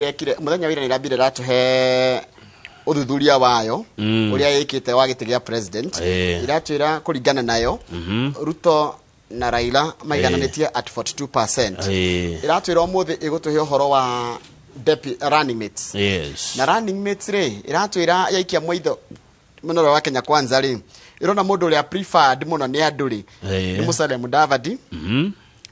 Ĩrekire mũthenya wa ira nĩ ĩrambire ĩratũhe ũthuthuria wayo ũrĩa ĩkĩte wa gĩtĩ gĩa president. Ĩratwĩra kũringana nayo, Ruto na Raila maigananĩtie at 42%. Ĩratwĩra ũmũthĩ ĩgũtũhe ũhoro wa running mates. Na running mates rĩ, ĩratwĩra yaikia mwaitho mũno ũrĩa wa Kenya Kwanza rĩ, ĩrona mũndũ ũrĩa preferred mũno nĩ andũ rĩ, nĩ Musalia Mudavadi,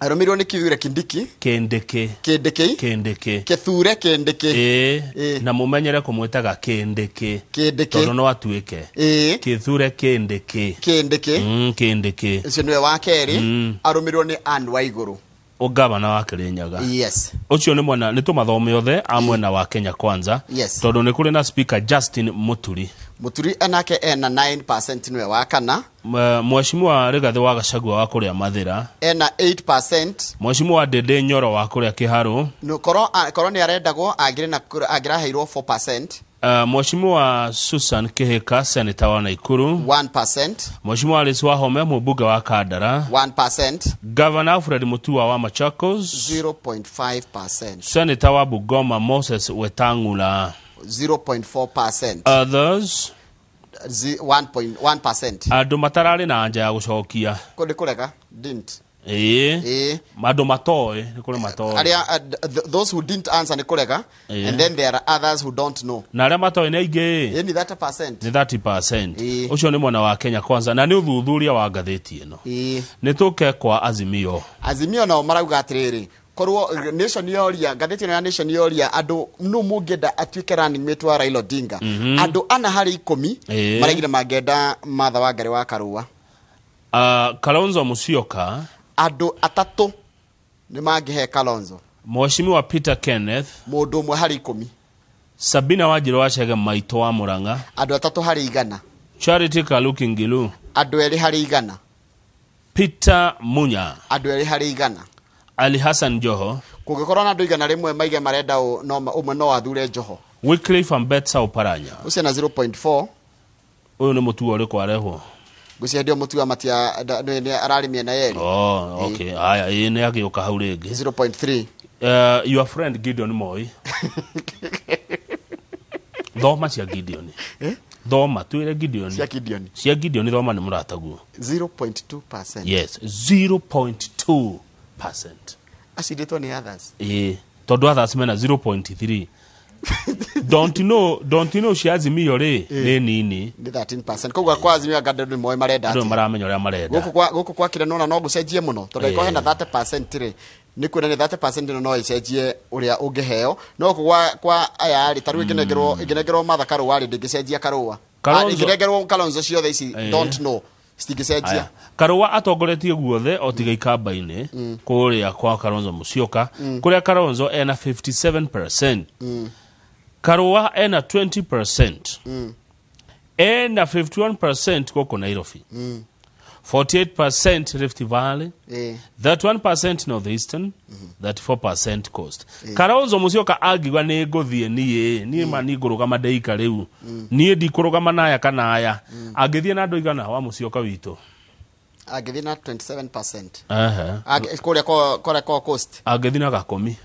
arũmĩrĩirwo nĩ Kithure Kindiki. Kindiki. Kindiki. Kindiki. Kithure Kindiki. Na mũmenyere kũmwĩtaga Kindiki. Kindiki. Tondũ no atuĩke Kithure Kindiki. Kindiki. Kindiki. Ũcio nĩwe wa kerĩ, arũmĩrĩirwo nĩ Anne Waigũrũ. Gavana wa Kirinyaga. Yes. Ũcio nĩ mwena nĩ tũmathome othe a mwena wa Kenya Kwanza. Tondũ nĩ kũrĩ na Speaker Justin Muturi. Muturi nake ena 9%, nĩwe wa kana. Mheshimiwa Rigathĩ wa Gachagua wa kũrĩa Mathĩra. Ena 8%. Mheshimiwa Ndindi Nyoro wa kũrĩa Kĩharũ. No, korwo nĩ arendagwo angĩrĩ na angĩraheirwo 4%. Mheshimiwa Susan Kihika, Senator wa Naikuru. 1%. Mheshimiwa Alice Wahome, mũmbunge wa Kandara. 1%. Governor Alfred Mutua wa Machakos. 0.5%. Senator wa Bungoma Moses Wetangula. 0.4%. Others. 1.1%. Andũ matararĩ na anja ya gũcokia. Kũ nĩ kũrega didn't. Andũ matoĩ, nĩ kũrĩ matoĩ. Arĩa those who didn't answer nĩ kũrega. And then there are others who don't know. Na arĩa matoĩ nĩ aingĩ. Ĩ, nĩ 30%. Nĩ 30%. Ũcio nĩ mwena wa Kenya Kwanza na nĩ ũthuthuria wa ngathĩti ĩno. Nĩ tũke kwa Azimio. Azimio nao marauga atĩrĩrĩ, korwo Nation yoria, ngathĩti ĩno ya Nation yoria andũ nũ mũngĩenda atuĩke running mate wa Raila Odinga, andũ 4 harĩ 10 maraigire mangĩenda Martha Wangari wa Karua. Kalonzo Musyoka. Andũ atatũ nĩ mangĩhe Kalonzo. Mheshimiwa Peter Kenneth. Mũndũ 1 harĩ 10. Sabina Wanjiru wa Chege Maitũ wa Murang'a. Andũ 3 harĩ 100. Charity Kaluki Ngilu. Andũ 2 harĩ 100. Peter Munya. Andũ 2 harĩ 100. Ali Hassan Joho. Kũngĩkorwo na andũ 100 maige marenda ũ, no ũmwe no athure Joho. Wycliffe Ambetsa Oparanya. Ũcio na 0.4. Ũyũ nĩ mũtuo ũrĩkũ arehwo? Ngwĩciria ndio mũtua matia nĩ ararĩ mĩena yerĩ. Oh, okay. Haya, ĩĩ, nĩ agĩũka hau rĩngĩ. 0.3. Your friend Gideon Moi. Thoma cia Gideon. Thoma twĩre Gideon. Cia Gideon. Cia Gideon thoma, nĩ mũrataguo. 0.2%. Yes, 0.2%. Acindĩtwo nĩ others. Ĩĩ, tondũ others mena 0.3. Don't know, don't know cia Azimio rĩ nĩ nini. Nĩ 13%. Koguo kwa Azimio anga andũ nĩ moĩ marenda andũ atĩa. Maramenya ũrĩa marenda. Gũkũ kwa kĩrĩa nona no gũcenjie mũno, tondũ angĩkorwo hena 30% rĩ, nĩ kuona nĩ 30% ĩno no ĩcenjie ũrĩa ũngĩheo, no gũkũ kwa aya rĩ, ta rĩu ĩngĩnengerwo Martha Karũa rĩ, ndĩngĩcenjia Karũa. Kalonzo. Ĩngĩnengerwo Kalonzo, ciothe ici don't know citingĩcenjia. Aya. Karũa atongoretie guothe o tiga Ikamba-inĩ kũrĩa kwa Kalonzo Musyoka, kũrĩa Kalonzo ena 57%, Karũa ena 20%, ena 51% gũkũ Nairobi, 48% Rift Valley, 31% Northeastern, 34% Coast. Kalonzo Musyoka angiuga nĩ ngũthiĩ niĩ ma niĩ ngũrũgama ndeika rĩu, niĩ ndikũrũgama naya kana aya, angĩthiĩ na andũ igana wa Musyoka witũ? Angĩthiĩ na 27%. Ehe. Kũrĩa kwa Coast. Angĩthiĩ na gakũmi.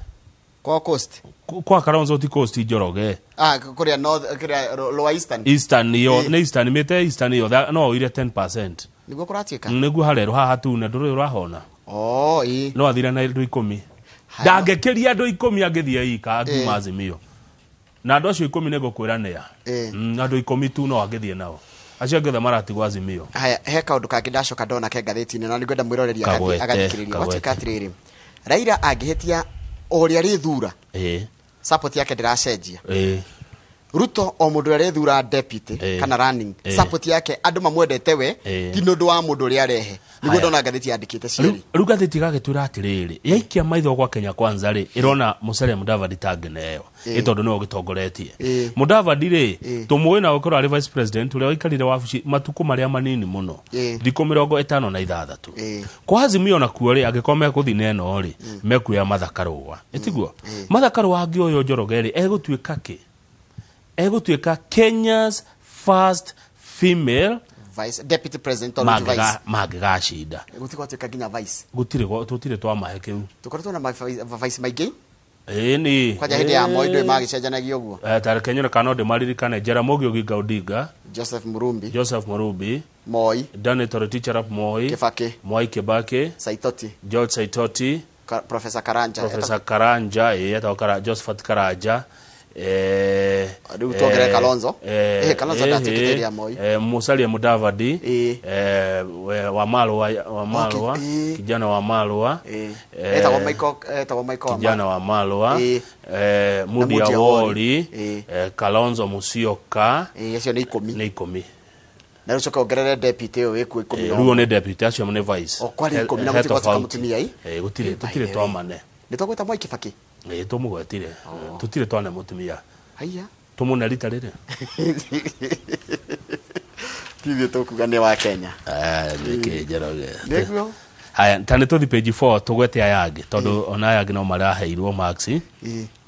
Kwa Coast. Kwa Kalonzo ti Coast, Njoroge. Ah, kũrĩa North, kũrĩa Lower Eastern. Eastern yo nĩ Eastern, mĩte Eastern yothe no oire 10%. Nĩguo kũratuĩka. Nĩguo harerwo haha tune ndũrĩ ũrahona. Oh, ĩĩ. No athire na andũ 10. Haya. Ndangĩkĩria andũ 10 angĩthiĩ ika angiuma Azimio na andũ acio 10 nĩ ngũkwĩra nĩa. Andũ 10 tu no angĩthiĩ nao, acio angĩ othe maratigwo Azimio. Haya, he kaũndũ kangĩ ndacoka ndona ke ngathĩti-inĩ na nĩngwenda mwĩroreri Kagwete, agathikĩrĩria. kagwete. Gwatuĩka atĩrĩrĩ, Raila angĩhĩtia o ũrĩa arĩthura, support yake ndĩracenjia. Ruto o mũndũ ũrĩa arĩthura deputy kana running, support yake andũ mamwendete we, ti nĩ ũndũ wa mũndũ ũrĩa arehe. Nĩguo Haya. ndona ngathĩti yandĩkĩte cierĩ. Rĩu ngathĩti ĩgagĩtwĩra atĩrĩrĩ, yaikia maitho gwa Kenya Kwanza rĩ, ĩrona Musalia Mudavadi tangĩneo ĩ tondũ nĩwe ũgĩtongoretie. Mudavadi rĩ, tũmũĩ na gũkorwo arĩ vice president ũrĩa waikarire wabici matukũ marĩa manini mũno, thikũ 56. Kwa Azimio nakuo rĩ, angĩkorwo mekũthi na ĩno rĩ, mekuoya Martha Karũa, ĩtiguo? Martha Karũa angĩoywo, Njoroge rĩ, egũtuĩka kĩ? Egũtuĩka Kenya's first female Vice, deputy president or vice. Mangĩgacinda. Gũtigwatuĩka nginya vice. Gũtirĩ tũtirĩ twamahe kĩu. Tũkoretwo na vice maingĩ. Ĩni. Kwanja hĩndĩ ya Moi ndũĩ magĩcenjanagia ũguo. Ta reke nyone kana no ndĩmaririkane. Jaramogi Oginga Odinga, Joseph Murumbi, Joseph Murumbi, Moi, Daniel Toroitich arap Moi, Kibaki, Mwai Kibaki, Saitoti, George Saitoti, Professor Karanja, Professor Karanja, etagwo Josephat Karanja, Rĩu tuongerere Kalonzo. Kalonzo ndatuĩkĩte hĩndĩ ya Moi. Musalia Mudavadi, wa Malwa, wa Malwa, kijana wa Malwa, Etagwo Michael, etagwo Michael wa kijana wa Malwa, Mudi Mudi Awori, Awori, Kalonzo Musyoka, Acio nĩ 10. Nĩ 10. Na rĩu coka ongerere deputy ũyũ wĩkuo 10 na Rĩu nĩ deputy, acio nĩ vice. O, kwarĩ 10 na Head gũtirĩ of gwatuĩka out. mũtumia, ĩ? Gũtirĩ, By tũtirĩ the way. twamane. Nĩ twagwĩta Mwai Kibaki? Tũmũgwetire. Tũtirĩ twane mũtumia. Haiya. Tũmũne rita rĩrĩ. Tithuĩ tũkuga nĩ wa Kenya. Nĩkĩ Njoroge? Nĩguo. Haya, ta nĩ tũthi page 4 tũgwete aya angĩ, tondũ ona aya angĩ no maraheirwo marks.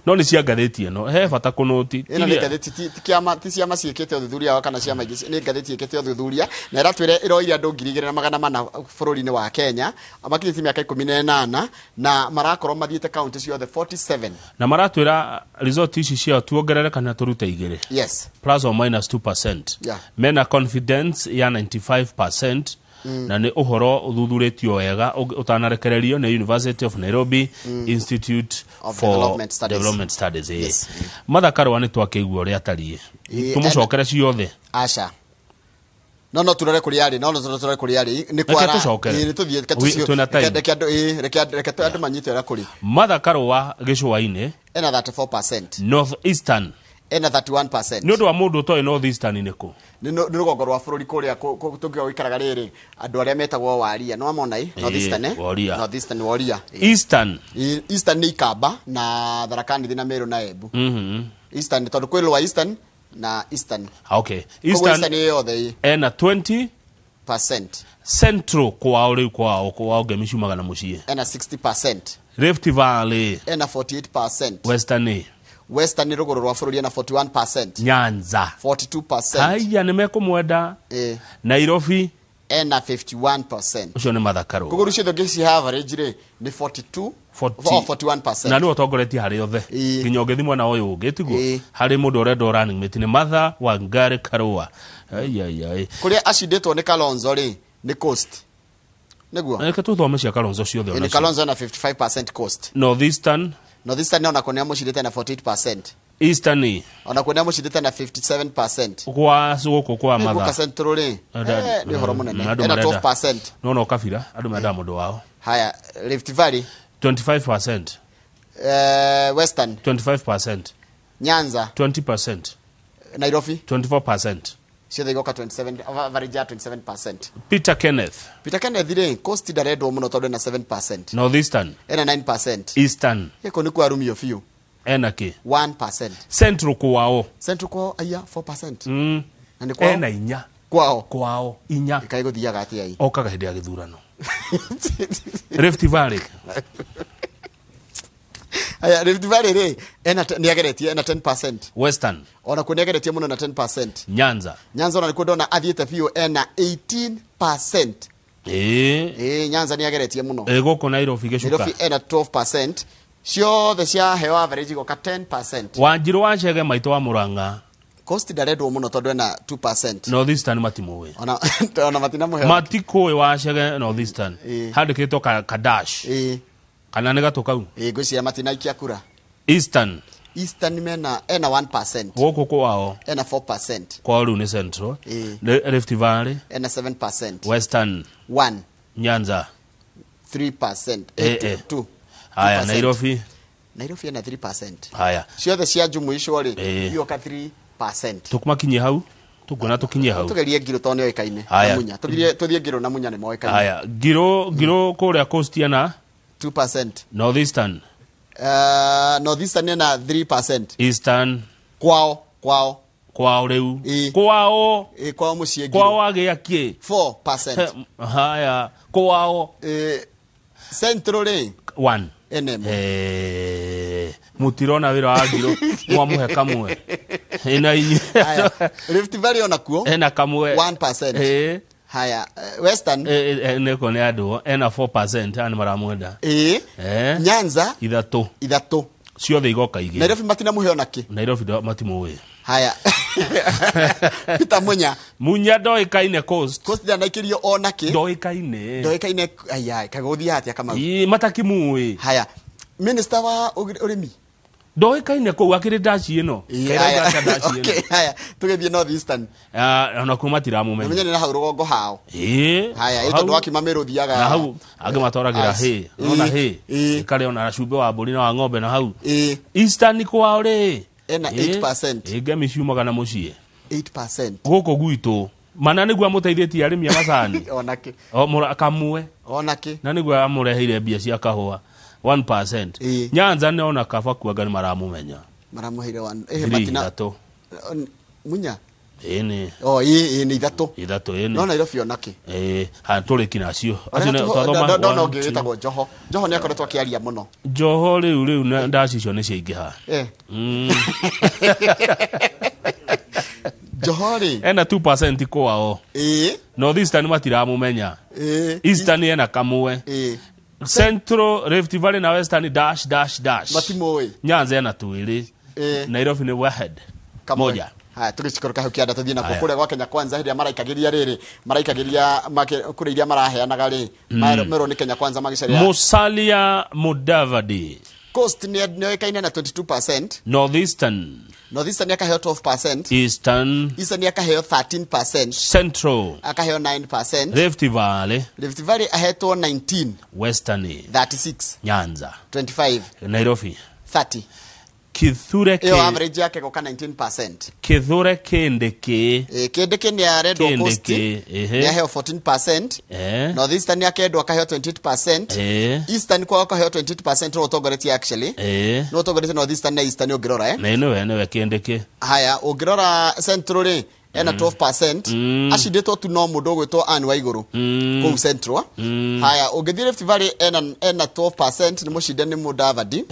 No nĩ cia ngathĩti ĩno, he bata kũnũti. Ĩno nĩ ngathĩti, ti kĩama, ti ciama ciĩkĩte ũthuthuria wao kana ciama ingĩ, nĩ ngathĩti ĩkĩte ũthuthuria na ĩratwĩra ĩroire andũ ngiri igĩrĩ na magana mana bũrũri-inĩ wa Kenya, makinyĩtie mĩaka 18 na marakorwo mathiĩte kaunti ciothe 47. Na maratwĩra result ici ciao tuongerere kana tũrute igĩrĩ. Yes. Plus or minus 2%. Mena confidence ya 95%. Na nĩ ũhoro ũthuthurĩtio wega ũtanarekererio nĩ University of Nairobi Institute of for Development Studies. Development Studies, ĩĩ. Yes. Martha Karũa nĩ twakĩigua ũrĩa atariĩ. Tũmũcokere ciothe. Aca. No, no turore kũrĩa arĩ, no, no turore kũrĩa arĩ. Nĩ Reke kwara. tũcokere. Ĩĩ, nĩ tũthiĩ, reke Wi- tũcio- twĩna time. reke andũ, ĩĩ, reke andũ, reke andũ manyite ũrĩa kũrĩ. Martha Karũa gĩcũa-inĩ. Ena 34%. North Eastern. Ena 31%. Nĩ ũndũ wa mũndũ ũtoĩ North Eastern nĩ kũ? Nĩ rũgongo rwa bũrũri kũrĩa tũngiuga gũikaraga rĩrĩ, andũ arĩa metagwo Waria, nĩ wamona ĩ? North Eastern, eh? Waria. North Eastern, Waria. Eastern. Eastern nĩ Ikamba na Tharaka Nithi na Meru na Embu. Eastern tondũ kwĩ Lower Eastern na Eastern. Okay. Koguo Eastern Eastern ĩ yothe ĩ. Ena 20 percent. Central kwao rĩu kwao ngemi ciumaga na mũciĩ. Ena 60%. Rift Valley. Ena 48%. Western ĩ. Western nĩ rũgũrũ rwa bũrũri ena 41%. Nyanza. 42%. Haiya, nĩ mekũmwenda. Nairobi. Ena 51%. Ũcio nĩ Martha Karũa. Koguo rĩu ciothe ũngĩcihe average rĩ, nĩ 42, Forty. oh, 41%. Na nĩwe ũtongoretie harĩ othe. Nginya ũngĩthiĩ mwena ũyũ ũngĩ, tiguo? Harĩ mũndũ ũrenda running mate nĩ Martha Wangari Karũa. Ai, ai, ai. Kũrĩa acindĩtwo nĩ Kalonzo rĩ, nĩ Coast. Nĩguo? Reke tũthome cia Kalonzo ciothe Nĩ onacio. Kalonzo ena 55% Coast. North Eastern. North Eastern ona kuo nĩ amũcindĩte na 48%. Eastern ni. Ona kuo nĩ amũcindĩte na 57%. Kwa gũkũ kwa Nĩ Martha. gũka Central rĩ. Nĩ ũhoro mũnene. Andũ Ena marenda. 12%. No, no kabira, andũ mendaga mũndũ wao. Haya, Rift Valley. 25%. Western. 25%. Nyanza. 20%. Nairobi. 24%. Ciothe igoka 27, average ya 27%. Peter Kenneth. Peter Kenneth rĩ, Coast ndarendwo mũno tondũ ena 7%. North Eastern. Ena 9%. Eastern. Gĩkũ nĩ kwarumio biũ. Ena kĩ? 1%. Central kwao. Central kwao aya 4%. Na nĩ kwao? Ena inya. Kwao. Kwao inya. Ĩkaĩ gũthiaga atĩa ĩ? Okaga hĩndĩ ya gĩthurano. Rift Valley. Aya, Rift Valley rĩ, ena nĩ ageretie, ena 10%. Western. Ona kuo nĩ ageretie mũno na 10%. Nyanza. Nyanza ona nĩkuo ndona athiĩte biũ, ena 18%. Nyanza nĩ ageretie mũno. Gũkũ Nairobi gĩcuka. Nairobi ena 12%. Ciothe ciaheo average igoka 10%. Wanjiru wa Chege maitũ wa Murang'a. Coast ndarendwo mũno tondũ ena 2%. North Eastern matimũĩ. Ona matinamũhe. Matikũĩ wa Chege North Eastern. Handĩkĩtwo ka dash. Kana nĩ gatũ kau? Ngwĩciria matinaikia kura. Eastern. Eastern mena ena 1%. Gũkũ kwao. Ena 4%. Kwao rĩu nĩ Central. Rift Valley. Ena 7%. Western. 1. Nyanza. 3%. 2. Haya, 2%. Nairobi. Nairobi ena 3%. Haya. Ciothe cia jumuishwo rĩ, ioka 3%. Tũkumakinyie hau? Tũkuona tũkinyie hau. Tũgerie Ngirũ tondũ nĩoĩkaine. Na Haya. Munya. Tũgerie, tũthiĩ Ngirũ na Munya nĩmoĩkaine. Haya, Ngirũ kũrĩa Coast ena 2%. North Eastern. North Eastern ena 3%. Eastern. Kwao, kwao. Kwao rĩu. Kwao. Kwao mũciĩ Ngirũ. Kwao agĩa kĩ? 4%. Haya, kwao. Central rĩ? 1. NM. Mutirona wĩra wa Ngirũ, mwamũhe kamwe. Ĩna inyuĩ. Haya, Rift Valley ona kuo? Ena kamwe. 1%. Haya, Western? Nĩko nĩ andũ, ena 4%, aya nĩ maramwenda. Nyanza? Ithatũ. Ithatũ. Ciothe igoka igĩrĩ. Nairobi matinamũhe ona kĩ. Nairobi matimũĩ. Haya, Peter Munya. Munya ndoĩkaine Coast. Coast ndanaikĩrio ona kĩ. Ndoĩkaine. Ndoĩkaine. Aya, kagũthiĩ atĩa, Kamau? Ĩ, matakimũĩ. Haya, minister wa ũrĩmi. Ndoĩkaine kũu, akĩrĩ ndaci ĩno. Ĩ, Kairauga haya. atĩa ndaci ĩno? Okay, haya, tũgĩthiĩ North Eastern. Ah, ona kuo matiramũmenya. Menye nĩ na hau rũgongo hao. Ĩ, Haya, ĩ, hau- tondũ wakiuma Mĩrũ thiaga na hau angĩ matwaragĩra Ice. hĩ nona Ĩ, hĩ ĩ. ĩkarĩ ona cumbĩ wa mbũri na wa ng'ombe na hau. Ĩ. Eastern kwao rĩ? Ena Ĩ, 8%. ĩ, ngemi ciumaga na mũciĩ. 8%. Gũkũ gwitũ mana nĩguo amũteithĩtie arĩmi a macani. Ona kĩ. O, kamwe. Ona kĩ. Na nĩguo amũreheire mbia cia kahũa 1%. Ĩ. Nyanza nĩ ona kaba kuanga nĩ maramũmenya. Maramũheire one eh Three, matina ithatũ. Munya. Ĩni. Oh, ĩ, nĩ ithatũ. Ithatũ, ĩni. No Nairobi ona kĩ. Ĩ, ha tũrĩki nacio. Acio twathoma Ndona one, ũngĩ two. wĩtagwo Joho. Joho nĩ akoretwo akĩaria mũno. Joho rĩu ndaci icio nĩ ciaingĩha. Joho rĩ. Ena 2% kwao. North Eastern matiramũmenya. Eastern ena kamwe. Central, Rift Valley na Western dash dash dash. Matimũĩ. Nyanza ena twĩrĩ. Nairobi nĩ wahed. Kamwe. Moja. Haya, tũgĩcikoroka hau kĩanda tũthiĩ nakuo Haya. kũrĩa gwa Kenya Kwanza hĩndĩ ĩrĩa maraikagĩria rĩrĩ maraikagĩria kũrĩ iria maraheanaga rĩ merwo nĩ Kenya Kwanza magĩcaria. Musalia Mudavadi. Coast nĩ nĩoĩkaine na 22%. North Eastern. North Eastern akaheo 12%. Eastern. Eastern akaheo 13%. Central. Akaheo 9%. Rift Valley. Rift Valley ahetwo 19. Western. 36. Nyanza. 25. Nairobi. 30. Kithure Ĩyo Ki average yake goka 19%. Kithure Kindiki. Ĩ, Kindiki nĩ arendwo Coast. Kindiki, ehe. Nĩ aheo 14%. North Eastern akendwo akaheo 28%. Eastern kwao akaheo 28%, no ũtongoretie actually. No ũtongoretie North Eastern na Eastern ũngĩrora eh. Na nĩwe Kindiki. Haya, ũngĩrora Central rĩ ena 12%. Acindĩtwo tu no mũndũ ũgwĩtwo Anne Waigũrũ kũu Central. Haya, ũngĩthiĩ Rift Valley ena 12%, nĩ mũcinde nĩ Mudavadi.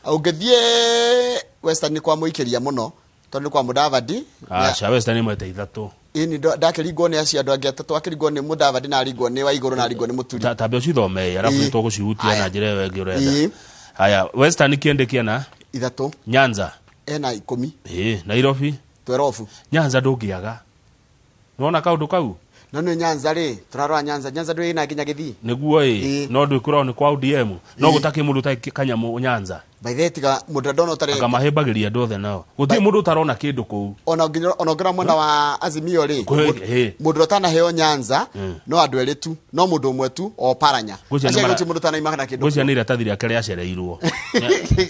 Ũngĩthiĩ Western nĩ kwa mũikĩria mũno tondũ nĩ kwa Mudavadi. Aca, Western ĩmwete ithatũ. Ĩni ndakĩringwo nĩ acio andũ angĩ atatũ, akĩringwo nĩ Mudavadi na aringwo nĩ Waigũrũ na aringwo nĩ Mũturi. Tambe ũcithome arabu Ĩ. nĩ tũgũcihutia Haya. na njĩra ĩyo ĩngĩ ũrenda. Haya, Western Kindiki ena ithatũ. Nyanza ena 10. Nairobi 12. Nyanza ndũngĩaga. Nĩwona kaũndũ kau? No nĩ Nyanza rĩ, tũrarora Nyanza, Nyanza ndũĩ na nginya gĩthii. Nĩguo ĩ, no ndwĩkũragwo nĩ kwa ODM. No gũtakĩ mũndũ ũtarĩ kanyamũ Nyanza. By the way, tiga mũndũ ndona ũtarĩ Anga mahĩmbagĩria andũ othe nao. Gũtirĩ mũndũ ũtarona kĩndũ kũu. Ona ũngĩrora mwena wa Azimio rĩ, mũndũ ũtanaheo Nyanza no andũ erĩ tu, no mũndũ ũmwe tu o Paranya. Ngwĩciria nĩ Acio gũtirĩ mũndũ ũtanaima na kĩndũ. Ngwĩciria nĩ iratathi rĩake rĩacereirwo.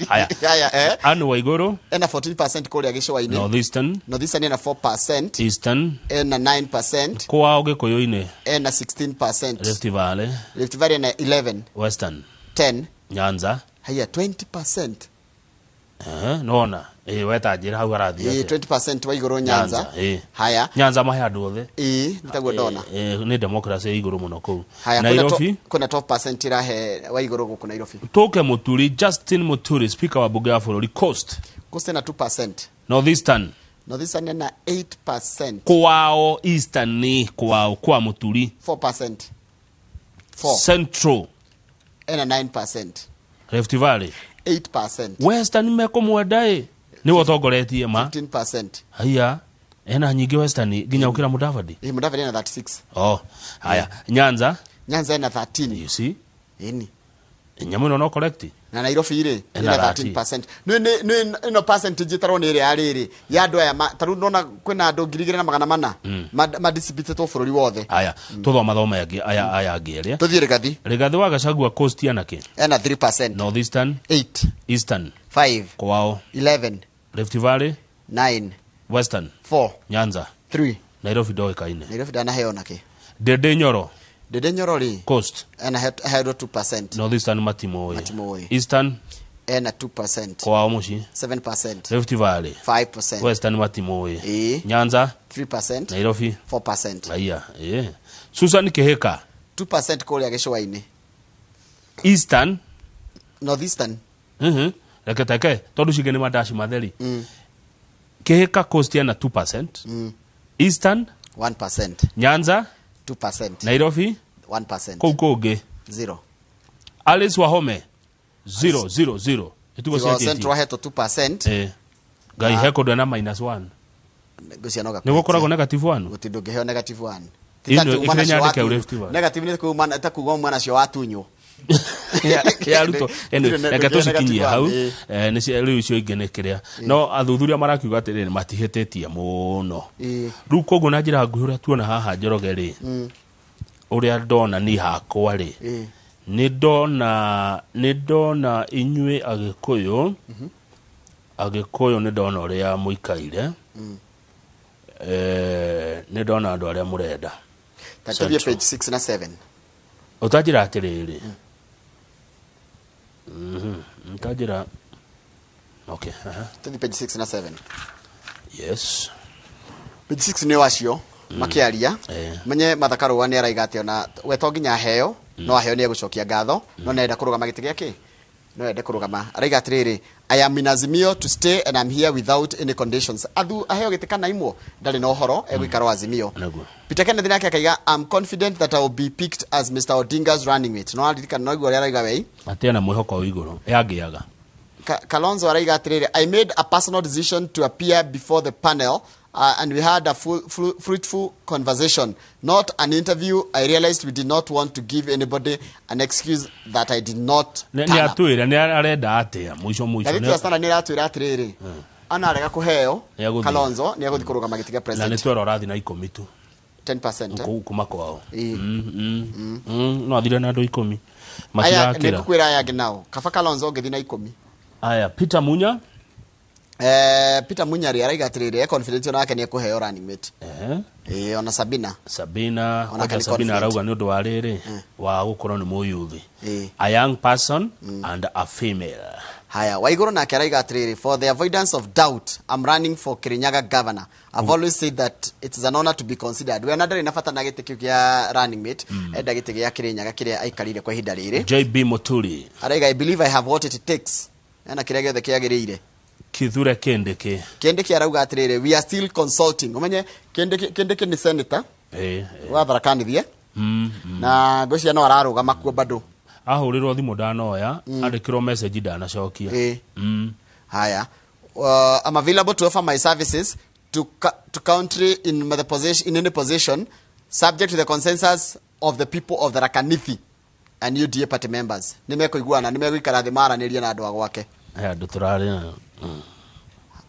Haya. Haya, eh. Anne Waigũrũ. Ena 14% kũrĩa gĩcũa-inĩ. North Eastern. North Eastern ena 4%. Eastern. Ena 9%. Kwao Gĩkũyũ-inĩ. Ena 16%. Rift Valley. Rift Valley ena 11. Western. 10. Nyanza. Haya, 20%. Nona. Weta njĩra hau harathiĩ atĩa? 20% wa igũrũ Nyanza. Haya. Nyanza mahe andũ othe. Nĩ taguo ndona. Nĩ democracy ya igũrũ mũno kũu. Haya, Nairobi. kwĩna 12% irahe wa igũrũ gũkũ Nairobi. Tũke Mũturi, Justin Muturi, speaker wa bunge ya bũrũri, Coast. Coast ena 2%. North Eastern. North Eastern ena 8%. Kwao Eastern nĩ kwao kwa Muturi. 4%. 4. Central. Ena 9%. Rift Valley. 8%. Western mekũmwenda ĩ. Nĩwe ũtongoretie ma. 15%. Haya. Ena nyingĩ Western nginya ũkĩra Mudavadi. Mudavadi ena 36. Oh, haya. Nyanza. Nyanza ena 13. You see? Ĩni. Nyamũ ĩno no correct. Na Nairobi rĩ, Ena ena 13%. Nĩ ĩno percentage ĩtarwo nĩ ĩrĩa ya rĩrĩ ya andũ aya ta rĩu ndona kwĩna andũ 2,400 madisipitĩtwo bũrũri wothe. Haya, tũthoma thoma angĩ aya angĩ erĩ. Tũthiĩ Rigathi. Rigathi wa Gachagua Coast ena kĩ? Ena 3%. North Eastern. 8. Eastern. 5. Kwao. 11. Rift Valley. 9. Western. 4. Nyanza. 3. Nairobi ndoĩkaine. Nairobi ndanaheo nakĩ? Ndindi Nyoro. Ndindi Nyoro rĩ. Coast. Ena headwo 2%. North Eastern matimũĩ. Matimũĩ. Eastern. Ena 2%. Kwao mũciĩ. 7%. Rift Valley. 5%. Western matimũĩ. Nyanza. 3%. Nairobi. 4%. Aya, Susan Kihika. 2% kũrĩa gĩcũa-inĩ. Eastern. North Eastern. Reke teke tondũ cingĩ nĩ mandaci matheri. Kihika Coast ena 2%. Eastern 1%. Nyanza 2%. Nairobi 1%. Kũu kũngĩ 0. Alice Wahome 0 0 0. Itugo Tigo cianjĩtie. Central ahetwo 2%. Ngai he kũndũ ena -1. Ngũcia no Nĩ gũkoragwo -1. Gũtirĩ ndũngĩheo -1. Ĩno ĩkĩrĩ nyandĩke Rift Valley. Negative nĩ kuma ta kuga mwana cio watunywo. Ya Ruto. Anyway, Gũtirĩ reke tũcikinyie negative hau. one, ĩĩ. Nĩ rĩu icio ingĩ nĩ kĩrĩa no athuthuria marakiuga atĩrĩrĩ matihĩtĩtie mũno. Rĩu koguo na njĩra nguhĩ ũrĩa tuona haha Njoroge rĩ, ũrĩa ndona ni hakwa rĩ, nĩ ndona inyuĩ Agĩkũyũ, Agĩkũyũ nĩ ndona ũrĩa mũikaire, nĩ ndona andũ arĩa mũrenda. Ta tũthiĩ page 6 na 7. Ũtanjĩra atĩrĩrĩ, ũtanjĩra, okay, aha. Tũthiĩ page 6 na 7. Yes. Page 6 nĩ wacio makĩaria. Menye Martha Karua nĩ araiga atĩ ona we to nginya aheo, no aheo nĩ egũcokia ngatho, no nĩ arenda kũrũgama gĩtĩ gĩake. No ende kũrũgama. Araiga atĩrĩrĩ, I am in Azimio to stay and I'm here without any conditions. Athu aheo gĩtĩ kana imwo ndarĩ na ũhoro egũikara o Azimio. Naguo. Peter Kenneth nake akaiga, I'm confident that I will be picked as Mr. Odinga's running mate. No aririkana no igua ũrĩa araiga wei. Atĩ ena mwĩhoko wa igũrũ yangĩaga. Kalonzo araiga atĩrĩrĩ, I made a personal decision to appear before the panel, and we had a fruitful conversation, not an interview. I realized we did not want to give anybody an excuse that I did not Nĩ turn up. atwĩra nĩ arenda atĩa mũico mũico. Ngathĩti ya Standard nĩ ĩratwĩra atĩrĩrĩ, ana arega kũheo Nĩ agũthiĩ. Kalonzo nĩ agũthiĩ kũrũgama gĩtĩ kĩa Na nĩ president. twera ũrathiĩ na 10 tu. 10%, eh? Kũu kuma kwao. Ĩĩ. No athire na andũ 10. Aya, Matirakĩra. nĩngũkwĩra aya angĩ nao. Kaba Kalonzo ũngĩthiĩ na 10. Aya, Peter Munya. Peter Munya rĩ araiga atĩrĩrĩ, e confident onake nĩ ekũheo running mate. Ona Sabina. Sabina, Onake kwanza nĩ Sabina confident. arauga nĩ ũndũ wa rĩrĩ, wa gũkorwo nĩ mũyuthi. A young person and a female. Haya, Waiguru nake araiga atĩrĩrĩ, for the avoidance of doubt, I'm running for Kirinyaga governor. I've always said that it is an honor to be considered. We ona ndarĩ na bata na gĩtĩ kĩu kĩa running mate, enda gĩtĩ gĩa Kirinyaga kĩrĩa aikarire kwa ihinda rĩrĩ. JB Muturi. Araiga, I believe I have what it takes. Ena kĩrĩa gĩothe kĩagĩrĩire. Kithure Kindiki. Kindiki arauga atĩrĩrĩ, we are still consulting. Ũmenye Kindiki nĩ senator wa Tharaka Nithi, Na ngwĩciria no ararũgama kuo bado. Ahũrĩrwo thimũ ndanoya, andĩkĩrwo message ndanacokia. Haya. I'm available to offer my services to country in the position, in any position, subject to the consensus of the people of Tharaka Nithi and UDA party members. Nĩmekũiguana, nĩmegũikara thĩ maranĩrie na andũ a gwake. Haya, andũ tũrarĩ na,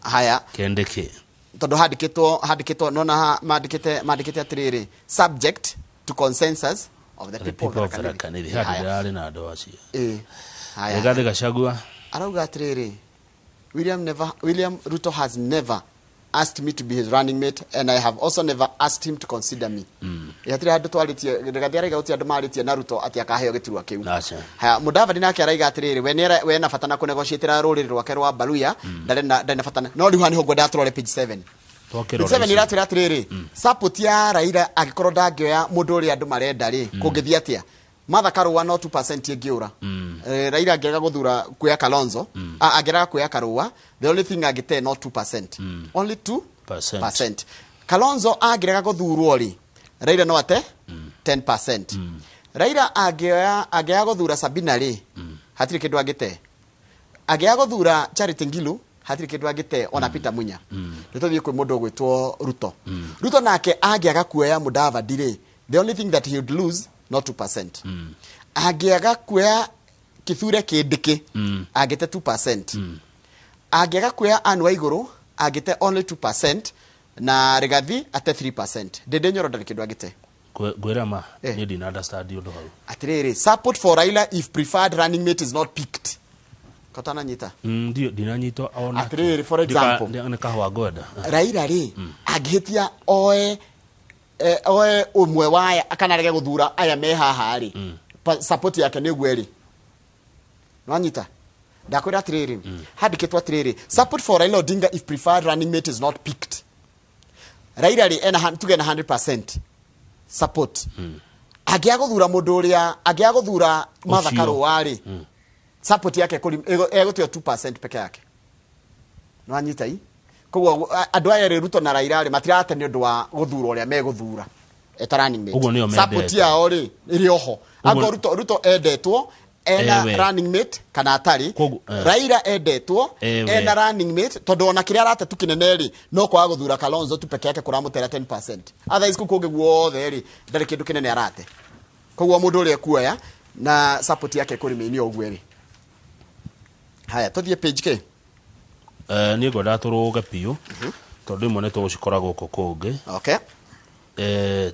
Haya. Kindiki. Tondũ handĩkĩtwo, nona ha, mandĩkĩte atĩrĩrĩ, subject to consensus of the The people of people of Tharaka Tharaka Nithi. Nithi. Handũ Haya. ndĩrarĩ na andũ acio. Haya. Rigathĩ Gachagua. Arauga atĩrĩrĩ, William Ruto has never asked me to be his running mate, and I have also never asked him to consider me. Hatirĩ handũ twarĩtie, Rigathĩ araiga gũtirĩ andũ marĩtie na Ruto atĩ akaheo gĩturwa kĩu. Aca. Haya, Mudavadi nake araiga atĩrĩrĩ, we nĩ we na bata na kũnegotiatĩra rũrĩrĩ rwake rwa Baluya, ndarĩ na bata na-, no rĩu haha nĩho ngwenda tũrore page 7. Twakĩrora Page 7 ici. iratwĩra atĩrĩrĩ, support ya Raila angĩkorwo ndangĩoya mũndũ ũrĩa andũ marenda rĩ, kũngĩthiĩ atĩa? Martha Karua no 2% ĩngĩũra. Raila angĩaga gũthura kuoya Kalonzo, angĩaga kuoya Karua, the only thing angĩte no 2%. Only two Percent. percent. Kalonzo angĩrega gũthurwo rĩ, Raila no ate 10%. Raila angĩaga gũthura Sabina rĩ, hatirĩ kĩndũ angĩte. Angĩaga gũthura Charity Ngilu, hatirĩ kĩndũ angĩte ona Peter Munya. Nĩ tũthiĩ kwĩ mũndũ ũgwĩtwo Ruto. Ruto nake angĩaga kuoya Mudavadi rĩ, the only thing that he would lose no 2%. Angĩaga kuoya Kithure Kindiki, angĩte 2%. Angĩaga kuoya Anne Waiguru, angĩte only 2%, na Rigathi ate 3%. Ndindi Nyoro ndarĩ kĩndũ angĩte. Ngwĩra ma, niĩ ndina understand ũndũ hau. Atĩrĩrĩ, support for Raila if preferred running mate is not picked. Kotana nyita. Ndio, ndinanyita ona. Atĩrĩrĩ, for example. Nĩ kahũa ngwenda. Raila rĩ, angĩhĩtia oe ũmwe wa aya, kana arege gũthura aya me haha rĩ, support yake nĩ ũguo ĩrĩ. Nwanyita? Ndakwĩra atĩrĩrĩ, handĩkĩtwo atĩrĩrĩ, support for Raila Odinga if preferred running mate is not picked. Raila rĩ, ena tuge ena 100% support. Angĩaga gũthura mũndũ ũrĩa, angĩaga gũthura Martha Ũcio. Karua rĩ, support yake egũteo 2% peke yake. Nwanyita i? Koguo andũ aya rĩ, Ruto na Raila rĩ, matirate nĩ ũndũ wa gũthura ũrĩa megũthura. Eta running mate. Ũguo nĩo Support mendete. yao rĩ, ĩrĩ oho. Ũguo Angorwo Ruto endetwo, Ena Ewe. running mate kana atarĩ. Raila endetwo Ewe. ena running mate, tondũ ona kĩrĩa arate tu kĩnene rĩ, no kwaga gũthura Kalonzo tu peke yake kũramũtera 10%. Otherwise kũu kũngĩ guothe rĩ, ndarĩ kĩndũ kĩnene arate. Koguo mũndũ ũrĩa ekuoya na support yake kũrĩ ũguo rĩ. Haya, tũthiĩ page K. Niĩ ngwendaga tũrũge biũ tondũ imwe nĩ tũgũcikora gũkũ kũngĩ. Okay.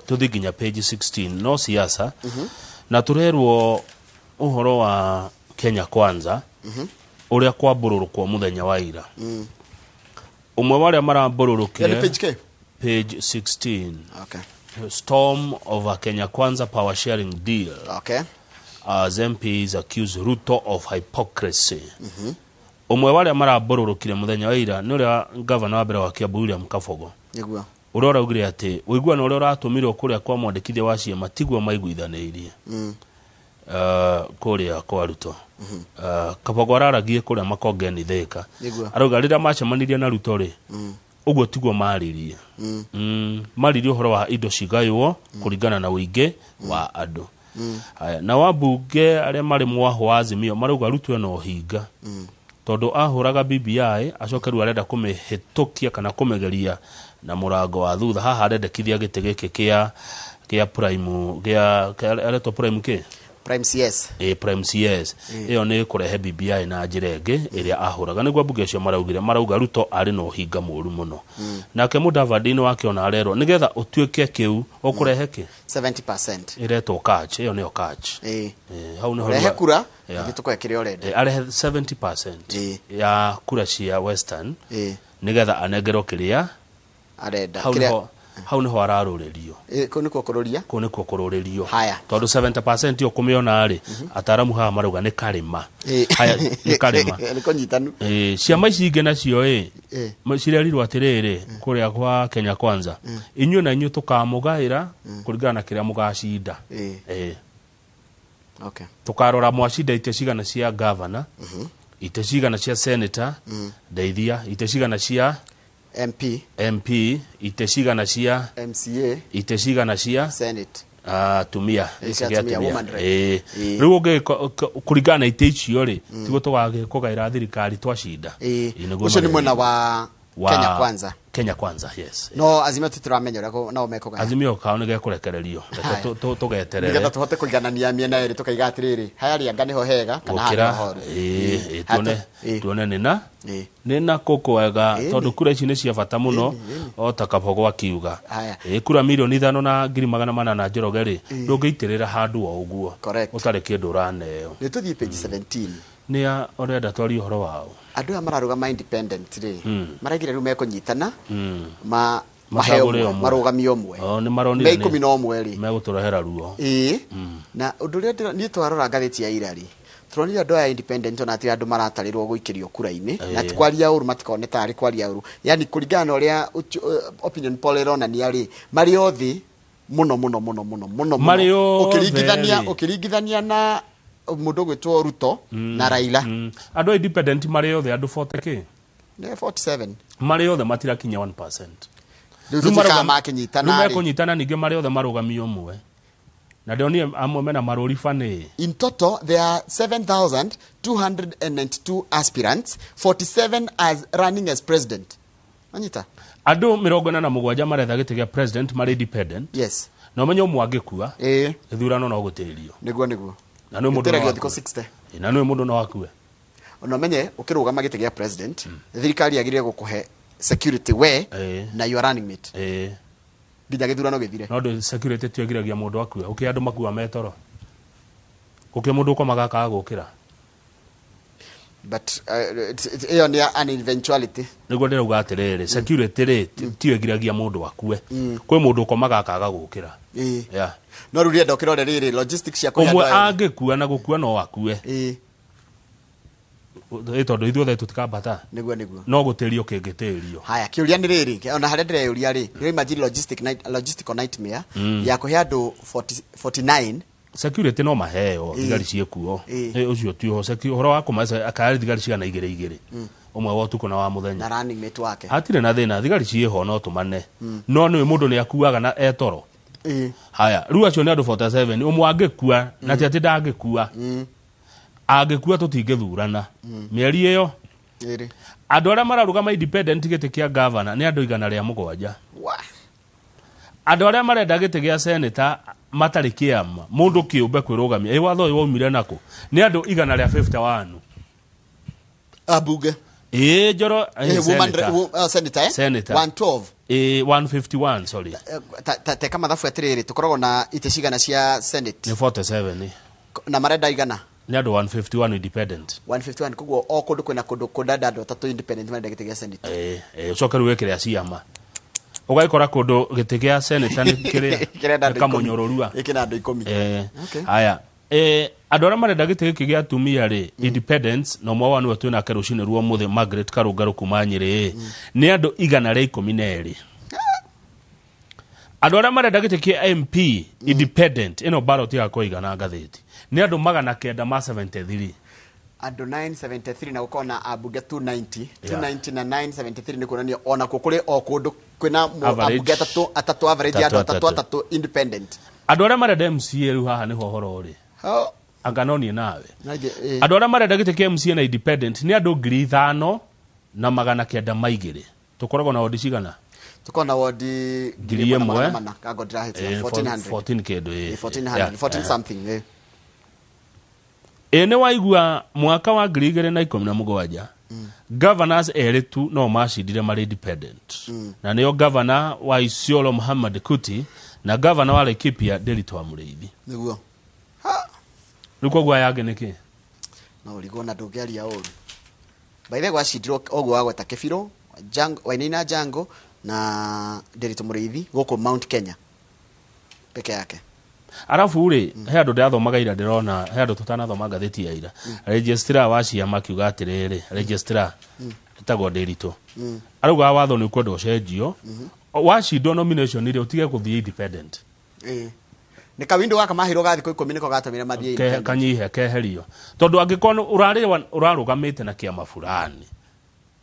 Tũthiĩ nginya page 16, no siasa na tũrerwo ũhoro wa Kenya Kwanza ũrĩa kwambũrũrũkwo mũthenya wa ira. Ũmwe wa arĩa Ĩyo nĩ marambũrũrũkire page K. Page 16. Okay. Storm of a Kenya Kwanza power sharing deal Okay. as MPs accuse Ruto of hypocrisy. Ũmwe wa arĩa marambũrũrũkire mũthenya wa ira nĩ ũrĩa gavana wa mbere wa Kiambu William Kabogo, Nĩguo. ũrĩa ũraugire atĩ ũiguano ũrĩa ũratũmirwo kũrĩa kwa mwandĩkithia wa ciama tiguo maiguithanĩirie kũrĩa kwa Ruto. Kabogo araragie kũrĩa Makongeni Thika. Nĩguo. Arauga rĩrĩa macemanirie na Ruto rĩ, ũguo tiguo maririe. Maririe ũhoro wa indo cigaywo kũringana na ũingĩ wa andũ. Haya, na wambunge arĩa marĩ mwaho wa Azimio marauga Ruto ena ũhinga tondũ ahũraga BBI, acoke rĩu arenda kũmĩhĩtũkia kana kũmĩgeria na mũrango wa thutha. Haha arendekithia gĩtĩ gĩkĩ kĩa prime gĩa aretwo prime kĩ? Prime CS. Prime CS ĩyo nĩ kũrehe BBI na njĩra ĩngĩ ĩrĩa ahũraga, nĩguo mbunge acio maraugire. Marauga Ruto arĩ na ũhinga mũru mũno. Nake Mudavadi nĩ wakĩona arerwo nĩgetha ũtuĩke kĩu ũkũrehe kĩ? 70%. Ĩretwo catch, ĩyo nĩyo catch. Hau nĩho Rehe kura, Yeah. ithuĩ tũkũhe kĩrĩa ũrenda. Arehe 70% ya kura cia Western nĩgetha anengerwo kĩrĩa Arenda. hau Kĩrĩa nĩho, hau nĩho ararũrĩrio. Kũu nĩkuo kũrũria. Kũu nĩkuo kũrũrĩrio. Haya. Tondũ 70% ĩyo kũmĩona rĩ, ataaramu haha marauga nĩ karĩma. Haya, nĩ karĩma. Nĩ kũnyitanu. Ciama ici ingĩ nacio ĩ cirerirwo atĩrĩrĩ kũrĩa kwa Kenya Kwanza, inyuĩ na inyuĩ tũkamũgaĩra kũringana na kĩrĩa mũgacinda. Okay. Tũkarora mwacinda itĩ cigana cia governor, itĩ cigana cia senator, ndeithia itĩ cigana cia MP, MP, itĩ cigana cia MCA, itĩ cigana cia Senate. Atumia. Cia ici gĩa atumia, atumia. woman rep. Rĩu kũringana na itĩ icio rĩ, tiguo tũgagĩkũgaĩra thirikari twacinda. Nĩguo Ũcio nĩ marerwo. mwena wa Kenya Kwanza. Kenya Kwanza, yes. No Azimio tũtiramenya ũrĩa nao mekũgaya. Azimio kao nĩ gekũrekererio. Reke Haya. tũgeterere. Nĩgetha tũhote kũiganania mĩena ĩrĩ, tũkaiga atĩrĩrĩ, haya rĩanga nĩho hega kana haha gũkĩra nĩho horu. Ĩĩ, Haya, tuone tuone nĩna nĩna kũkwega tondũ kura ici nĩ cia bata mũno o ta Kabogo akiuga. Haya. Kura 5,400,000 na Njoroge rĩ, ndũngĩitĩrĩra handũ o ũguo Correct. ũtarĩ kĩndũ ũraneo. Nĩ tũthiĩ page 17. Nĩ a ũrenda twarie ũhoro wao? Andũ aya mararũgama independent rĩ, maraigire rĩu mekũnyitana ma maheo Macagũre ũmwe, ũmwe. marũgamie ũmwe. O, nĩ maronire Me 11 rĩ. Megũtũrehera ruo. Na ũndũ ũrĩa niĩ twarora ngathĩti ya ira rĩ, tũronire andũ aya independent ona ti andũ maratarĩrwo gũikĩrio kura-inĩ, na ti kwaria ũru, matikone tarĩ kwaria ũru, yani kũringana na ũrĩa opinion poll ĩronania rĩ, marĩ othe mũno mũno mũno mũno mũno mũno. Marĩ othe Ũkĩringithania rĩ. ũkĩringithania na mũndũ ũgwĩtwo Ruto na Raila. Andũ a independent marĩ othe andũ 40 kĩ? Nĩ 47. Marĩ othe matirakinya 1%. Rĩu tũtikaga makĩnyitana Rĩu rĩ. mekũnyitana ningĩ marĩ othe marũgamie ũmwe, na ndĩronire amwe mena marũri banĩ. In total, there are 7,292 aspirants, 47 as running as president. Anyita? Andũ 47 maretha gĩtĩ gĩa president marĩ independent. Yes. Na ũmenye ũmwe angĩkua, gĩthurano no gũtĩrio. Nĩguo nĩguo. Na nĩ mũndũ no Gĩtĩragio akue. thikũ 60. Na nĩ mũndũ no akue. Ona ũmenye ũkĩrũgama gĩtĩ gĩa president, thirikari yagĩrĩire gũkũhe security we na your running mate. Nginya gĩthurano gĩthire. No ndũ security tio ĩgiragia mũndũ akue. Ũkĩ andũ makua metoro. Gũkĩ mũndũ ũkomaga akaga gũkĩra. But ĩyo nĩ an eventuality. Nĩguo ndĩrauga atĩrĩrĩ, security rĩ tio ĩgiragia mũndũ akue. Kwĩ mũndũ ũkomaga akaga gũkĩra. Yeah. No rĩu rĩenda ũkĩrore rĩrĩ logistics cia kũhe Ũmwe andũ aya. angĩkua na gũkua no akue. Tondũ ithuothe tũtikambata. Nĩguo nĩguo. No gũtĩrio kĩngĩtĩrio. Haya, kĩũria nĩ rĩrĩ, ona harĩa ndĩreyũria rĩ, nĩ imagine logistical nightmare ya kũhe andũ 49. Security no maheo thigari ciĩkuo. Ũcio ti ũho. Ũhoro wa kũmahe akaya thigari cigana igĩrĩ igĩrĩ. Ũmwe wa ũtukũ na wa mũthenya. Na running mate wake. Hatirĩ na thĩna, thigari ciĩho no tũmane. No nĩ mũndũ nĩ akuaga na etoro. Haya, rĩu acio nĩ andũ 47, ũmwe angĩkua na ti atĩ ndangĩkua. Angĩkua tũtingĩthurana mĩeri ĩyo. Ĩrĩ. Andũ arĩa mararũgama independent gĩtĩ kĩa gavana nĩ andũ 107. Wa. Andũ arĩa marenda gĩtĩ gĩa seneta matarĩ kĩama, mũndũ kĩũmbe kwĩrũgamia, ĩ watho ũyũ waumire nakũ? Nĩ andũ 151. Ambunge. Ĩ njoro ĩ, Woman senator. Senator, eh? Senator. 112. Ĩ, 151, sorry. Teka mathabu atiriri, tukoragwo na itĩ cigana cia senate? Nĩ 47. Na marenda igana? Nĩ andũ 151 independent. 151, koguo o kũndũ kwĩna kũndũ kũndanda andũ atatũ independent marenda gĩtĩ gĩa senate. Ĩ, ĩ, ũcoke rĩu wĩkĩre ciama, ũgagĩkora kũndũ gĩtĩ gĩa senator nĩ kĩrĩa Kĩrenda nĩ andũ ikũmi. kamũnyũrũrua. Gĩkĩ na andũ 10. Okay. Haya, andũ arĩa marenda gĩtĩ gĩkĩ gĩa atumia rĩ, independence, na ũmwe wao nĩwe twĩ nake rũcinĩ rwa ũmũthĩ, Margaret Karũngarũ kuma Nyĩrĩ, nĩ andũ 112. Andũ arĩa marenda gĩtĩ kĩa MP independent, ĩno ballot yakwa igana ngathĩti, nĩ andũ 973. Andũ 973, na gũkorwo na ambunge 290. 290 na 973 nĩ kuonania onakuo kũrĩ o kũndũ kwĩna Average. ambunge atatũ atatũ, average ya andũ Atatũ, atatũ atatũ. atatũ independent. Andũ arĩa marenda MCA, rĩu haha nĩho ũhoro ũrĩ. Oh, Anga no niĩ nawe. Naje, eh. Andũ arĩa marenda gĩtĩ kĩa MCA na independent nĩ andũ 5202. Tũkoragwo na wodi cigana? Tukoragwo na wodi 1000. 1400, kango ndĩrahĩtia. 1400. 14 kĩndũ, ĩ. 1400. 14 something, eh. Ĩ nĩ waigua, mwaka wa 2017 governors erĩ tu no macindire marĩ independent, na nĩo governor wa Isiolo Muhammad Kuti na governor wa Laikipia Ndiritu wa Mũrĩithi. Nĩguo. Ha! Rĩu koguo aya angĩ nĩkĩ? No ũrigwo na ndũngĩaria ũru baithe gwacindirwo ũguo wagweta Kĩbirũ, Wainaina Jango na Ndiritu Mũrĩithi gũkũ Mount Kenya peke yake. Arabu rĩ, he andũ ndĩrathomaga ira, ndĩrona he andũ tũtanathoma ngathĩti ya ira, registrar wa ciama akiuga atĩrĩrĩ, registrar ĩtagwo Ndĩritũ, arauga watho nĩ ũkwenda ũcenjio, wacindwo nomination rĩ, ũtige gũthiĩ independent. Ĩĩ, nĩ kawindo gaka mahirwo ga thikũ 10 nĩko gatũmire mathiĩ independent. Kanyihe keherio, tondũ angĩkorwo ũrarĩ ũrarũgamĩte na kĩama fulani,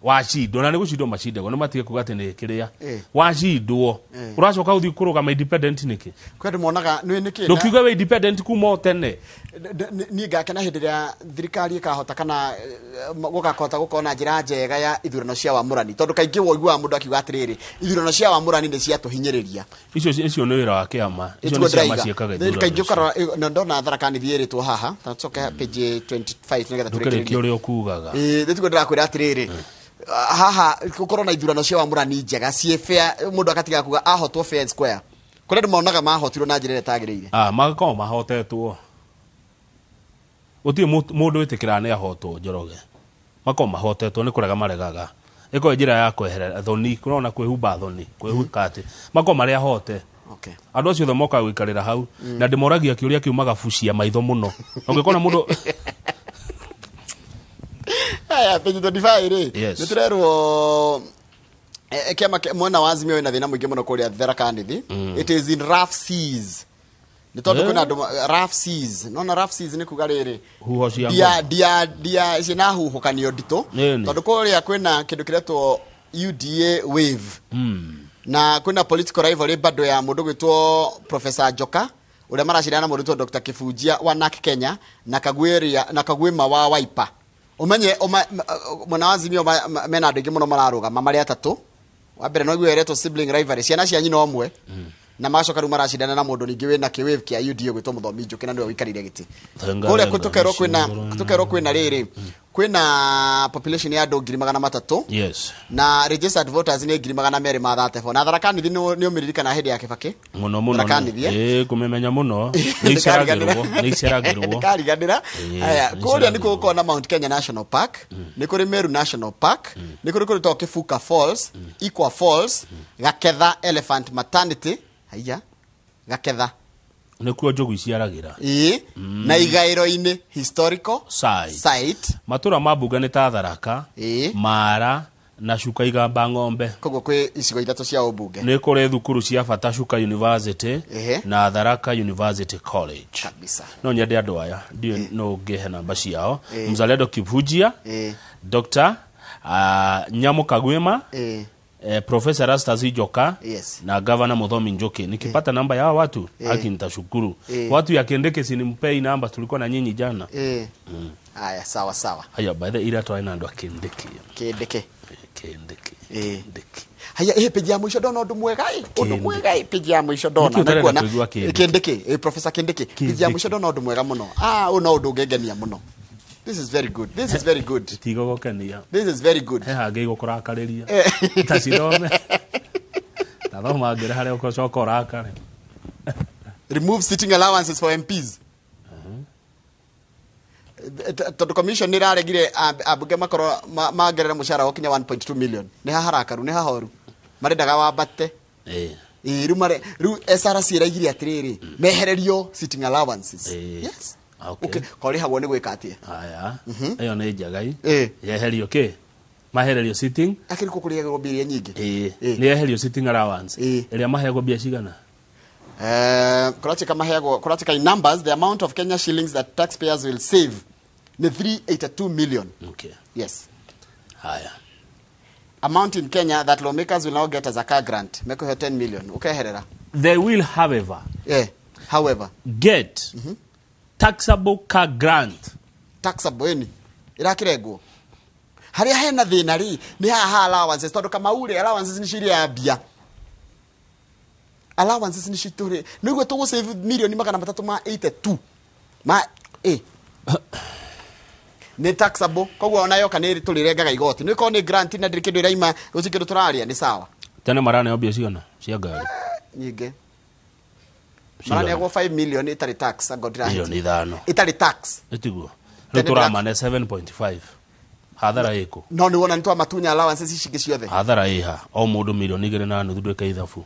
wacindwo, na nĩ gũcindwo macindagwo, nĩ matige kuga atĩ nĩ kĩrĩa, wacindwo ũracoka ũthiĩ kũrũgama independent nĩkĩ? Kwĩ andũ monaga nĩ nĩkĩ Ndũkiuge wĩ independent kuma o tene. Niĩ ngakena hĩndĩ ĩrĩa thirikari ĩkahota kana gũgakahota gũkorwo na njĩra njega ya ithurano cia wamũrani, tondũ kaingĩ woiguaga mũndũ akiuga atĩrĩrĩ, ithurano cia wamũrani nĩ ciatũhinyĩrĩria. Icio nĩ wĩra wa kĩama, icio Ĩtiguo nĩ ciama ndĩraiga. ciĩkaga Nĩ ithurano kaingĩ icio. ũkarora na ndona Tharaka Nithi ĩrĩtwo haha, ta tũcoke page 25 nĩgetha Ndũkĩrĩkie tũrĩkĩrĩrie. ũrĩa ũkugaga. Ĩĩ, nĩtiguo ndĩrakwĩra atĩrĩrĩ, haha gũkorwo na ithurano cia wamũrani njega ciĩ fair, mũndũ agatiga kuga ahotwo fair and square, kũrĩa andũ monaga mahotirwo na njĩra ĩrĩa ĩtagĩrĩire. Ah, magakorwo mahotetwo, gũtirĩ mũndũ wĩtĩkĩraga nĩ ahotwo, Njoroge. Makorwo mahotetwo, nĩ kũrega maregaga, ĩkorwo njĩra ya kweherera thoni, kũrona kwĩhumba thoni, kwĩhuka atĩ makorwo marĩ ahote. Andũ acio othe mokaga gũikarĩra hau na ndĩmoragia kĩũria kĩu, magabucia maitho mũno ũngĩkona mũndũ. Haya, page 25 rĩ, Yes. nĩ tũrerwo kĩama mwena wa Azimio wĩna thĩna mũingĩ mũno kũrĩa Tharaka Nithi. It is in rough seas, nĩ tondũ kwĩna andũ rough seas, nona rough seas nĩ kuga rĩrĩ, Huho cia ndia ngoma. Ndia ndia ciĩna huhũkanio nditũ, Nĩni. tondũ kũrĩa kwĩna kĩndũ kĩretwo UDA wave, na kwĩna political rivalry bado ya mũndũ gwĩtwo Professor Njoka ũrĩa maracindana na mũndũ gwĩtwo Dr. Kibunjia wa NARC Kenya na Kagwĩria na Kagwĩma wa Wiper. Ũmenye mwena wa Azimio mena andũ aingĩ mũno mararũgama marĩ atatũ. Wa mbere no iguo ĩretwo sibling rivalry, ciana cia nyina ũmwe, na magacoka rĩu maracindana na mũndũ ningĩ wĩna kĩwave kĩa UDA gwĩtwo Mũthomi Njũkĩ, na nĩwe ũikarĩire gĩtĩ. Thenga Kũrĩa thenga, tũkerwo kwĩna mĩcingũrũ. tũkerwo kwĩna rĩrĩ, kwĩna population ya andũ 300,000 na registered voters nĩ 234,000, na Tharaka Nithi nĩ ũmĩririkana hĩndĩ ya Kibaki. Mũno mũno. Tharaka Nithi, eh? Ĩ, kũmĩmenya mũno, nĩ iceragĩrwo, nĩ iceragĩrwo. Ndikariganĩra. Aya, nĩ kũrĩa nĩ iceragĩrwo. gũkorwo na Mount Kenya National Park, nĩ kũrĩ Meru National Park, nĩ kũrĩ kũrĩ Kibuka Falls, Ikwa Falls, Gaketha Elephant Maternity, haiya, Gaketha. Nĩkuo njogu iciaragĩra. Ĩĩ, na Igaĩro-inĩ historical Site. site. Matũra ma mbunge nĩ ta Tharaka, Mara na Cuka Igamba Ng'ombe. Koguo kwĩ icigo ithatũ cia ũmbunge. Nĩ kũrĩ thukuru cia bata, Cuka University na Tharaka University College. Kabisa. No nyende andũ aya, ndiũĩ no ngĩhe namba ciao. Mzalendo Kibujia, Dr. Nyamu Kagwima. Professor Rastas Ijoka Yes. na Governor Muthomi Njoki. Nikipata namba ya watu haki nitashukuru. Watu ya Kindiki sinimpei namba, tulikuwa na nyinyi jana. Haya, sawa sawa. Haya, by the ila tu aina ndo Kindiki. Kindiki. Kindiki. Kindiki. Haya, peji ya mwisho ndona undu mwega undu mwega peji ya mwisho ndona nakuona Kindiki, Professor Kindiki, peji ya mwisho ndona undu mwega muno. Uno undu ngengenia muno. This is very good. This is very good. Tigogokenia. This is very good. He hangi gukurakariria. Tacithome. Tathoma ngire haria ucoka urakare. Remove sitting allowances for MPs. Tondu commission ni raregire ambunge makorwo mangerera mucara ukinya 1.2 million. Ni haharakaru, ni hahoru. Marendaga wambate. Riu SRC iraigire atiriri mehererio sitting allowances. Yes. Okay. Korihagwo ni gwika atia? Haya. Iyo ni njagai. Yeherio ki? Mahererio sitting. Akiri ko kuriagwo mbia nyingi. Ni yeherio sitting allowance. Iria maheagwo mbia cigana? Kuratika maheagwo, kuratika in numbers the amount of Kenya shillings that taxpayers will save ni 382 million. Okay. Yes. Haya. Amount in Kenya that lawmakers will now get as a car grant. Mekuhe 10 million. Ukeherera. They will, however, however, get taxable car grant. Taxable eni irakiregwo haria hena thina ri ni haha allowances tondu kama ure allowances ni ciria mbia allowances ni cituri niguo tugu save milioni 382 ma ni taxable koguo ona yoka ni turirengaga igoti ni ko ni grant na ndiri kindu iraima guti kindu turaria ni sawa tene marane mbia cigana cia ngari nyingi maraneagwo 5 million itari tax agodira milioni 5 itari tax itiguo riu turamane 7.5 hathara iko no ni wona nitwa matunya allowances ici ingĩ ciothe hathara iha o mundu milioni 2.5 ndwika ithabu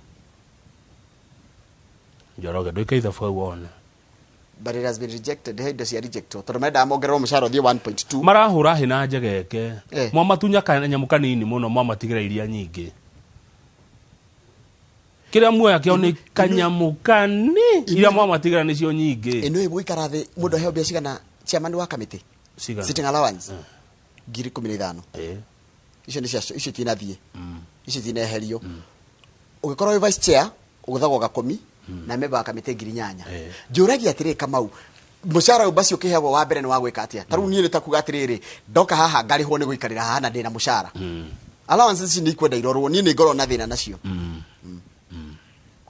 Njoroge ndwika ithabu hau wone. But it has been rejected. Hey, does reject tondu menda mongererwo mucara uthie 1.2 marahura hina njegeke mwamatunya kanyamu kanini muno mwamatigira iria nyingi kiria muoya kio ni kanyamu kani iria mwamatigira nicio nyingi ino igũikara thi mundu aheo mbia cigana chairman wa committee sitting allowance 15,000 icio ni cia icio tinathie icio tineherio ugikorwo wi vice chair uguthagwo gakumi na member wa committee 8,000 njuragia atiri Kamau mucara uyu bacio ukiheagwo wa mbere ni wa gwika atia ta riu nie ni takuga atiriri ndoka haha ngarihwo ni guikarira haha na ndina mucara allowances ici ni ikwenda irorwo nie ni ngorwo na thina nacio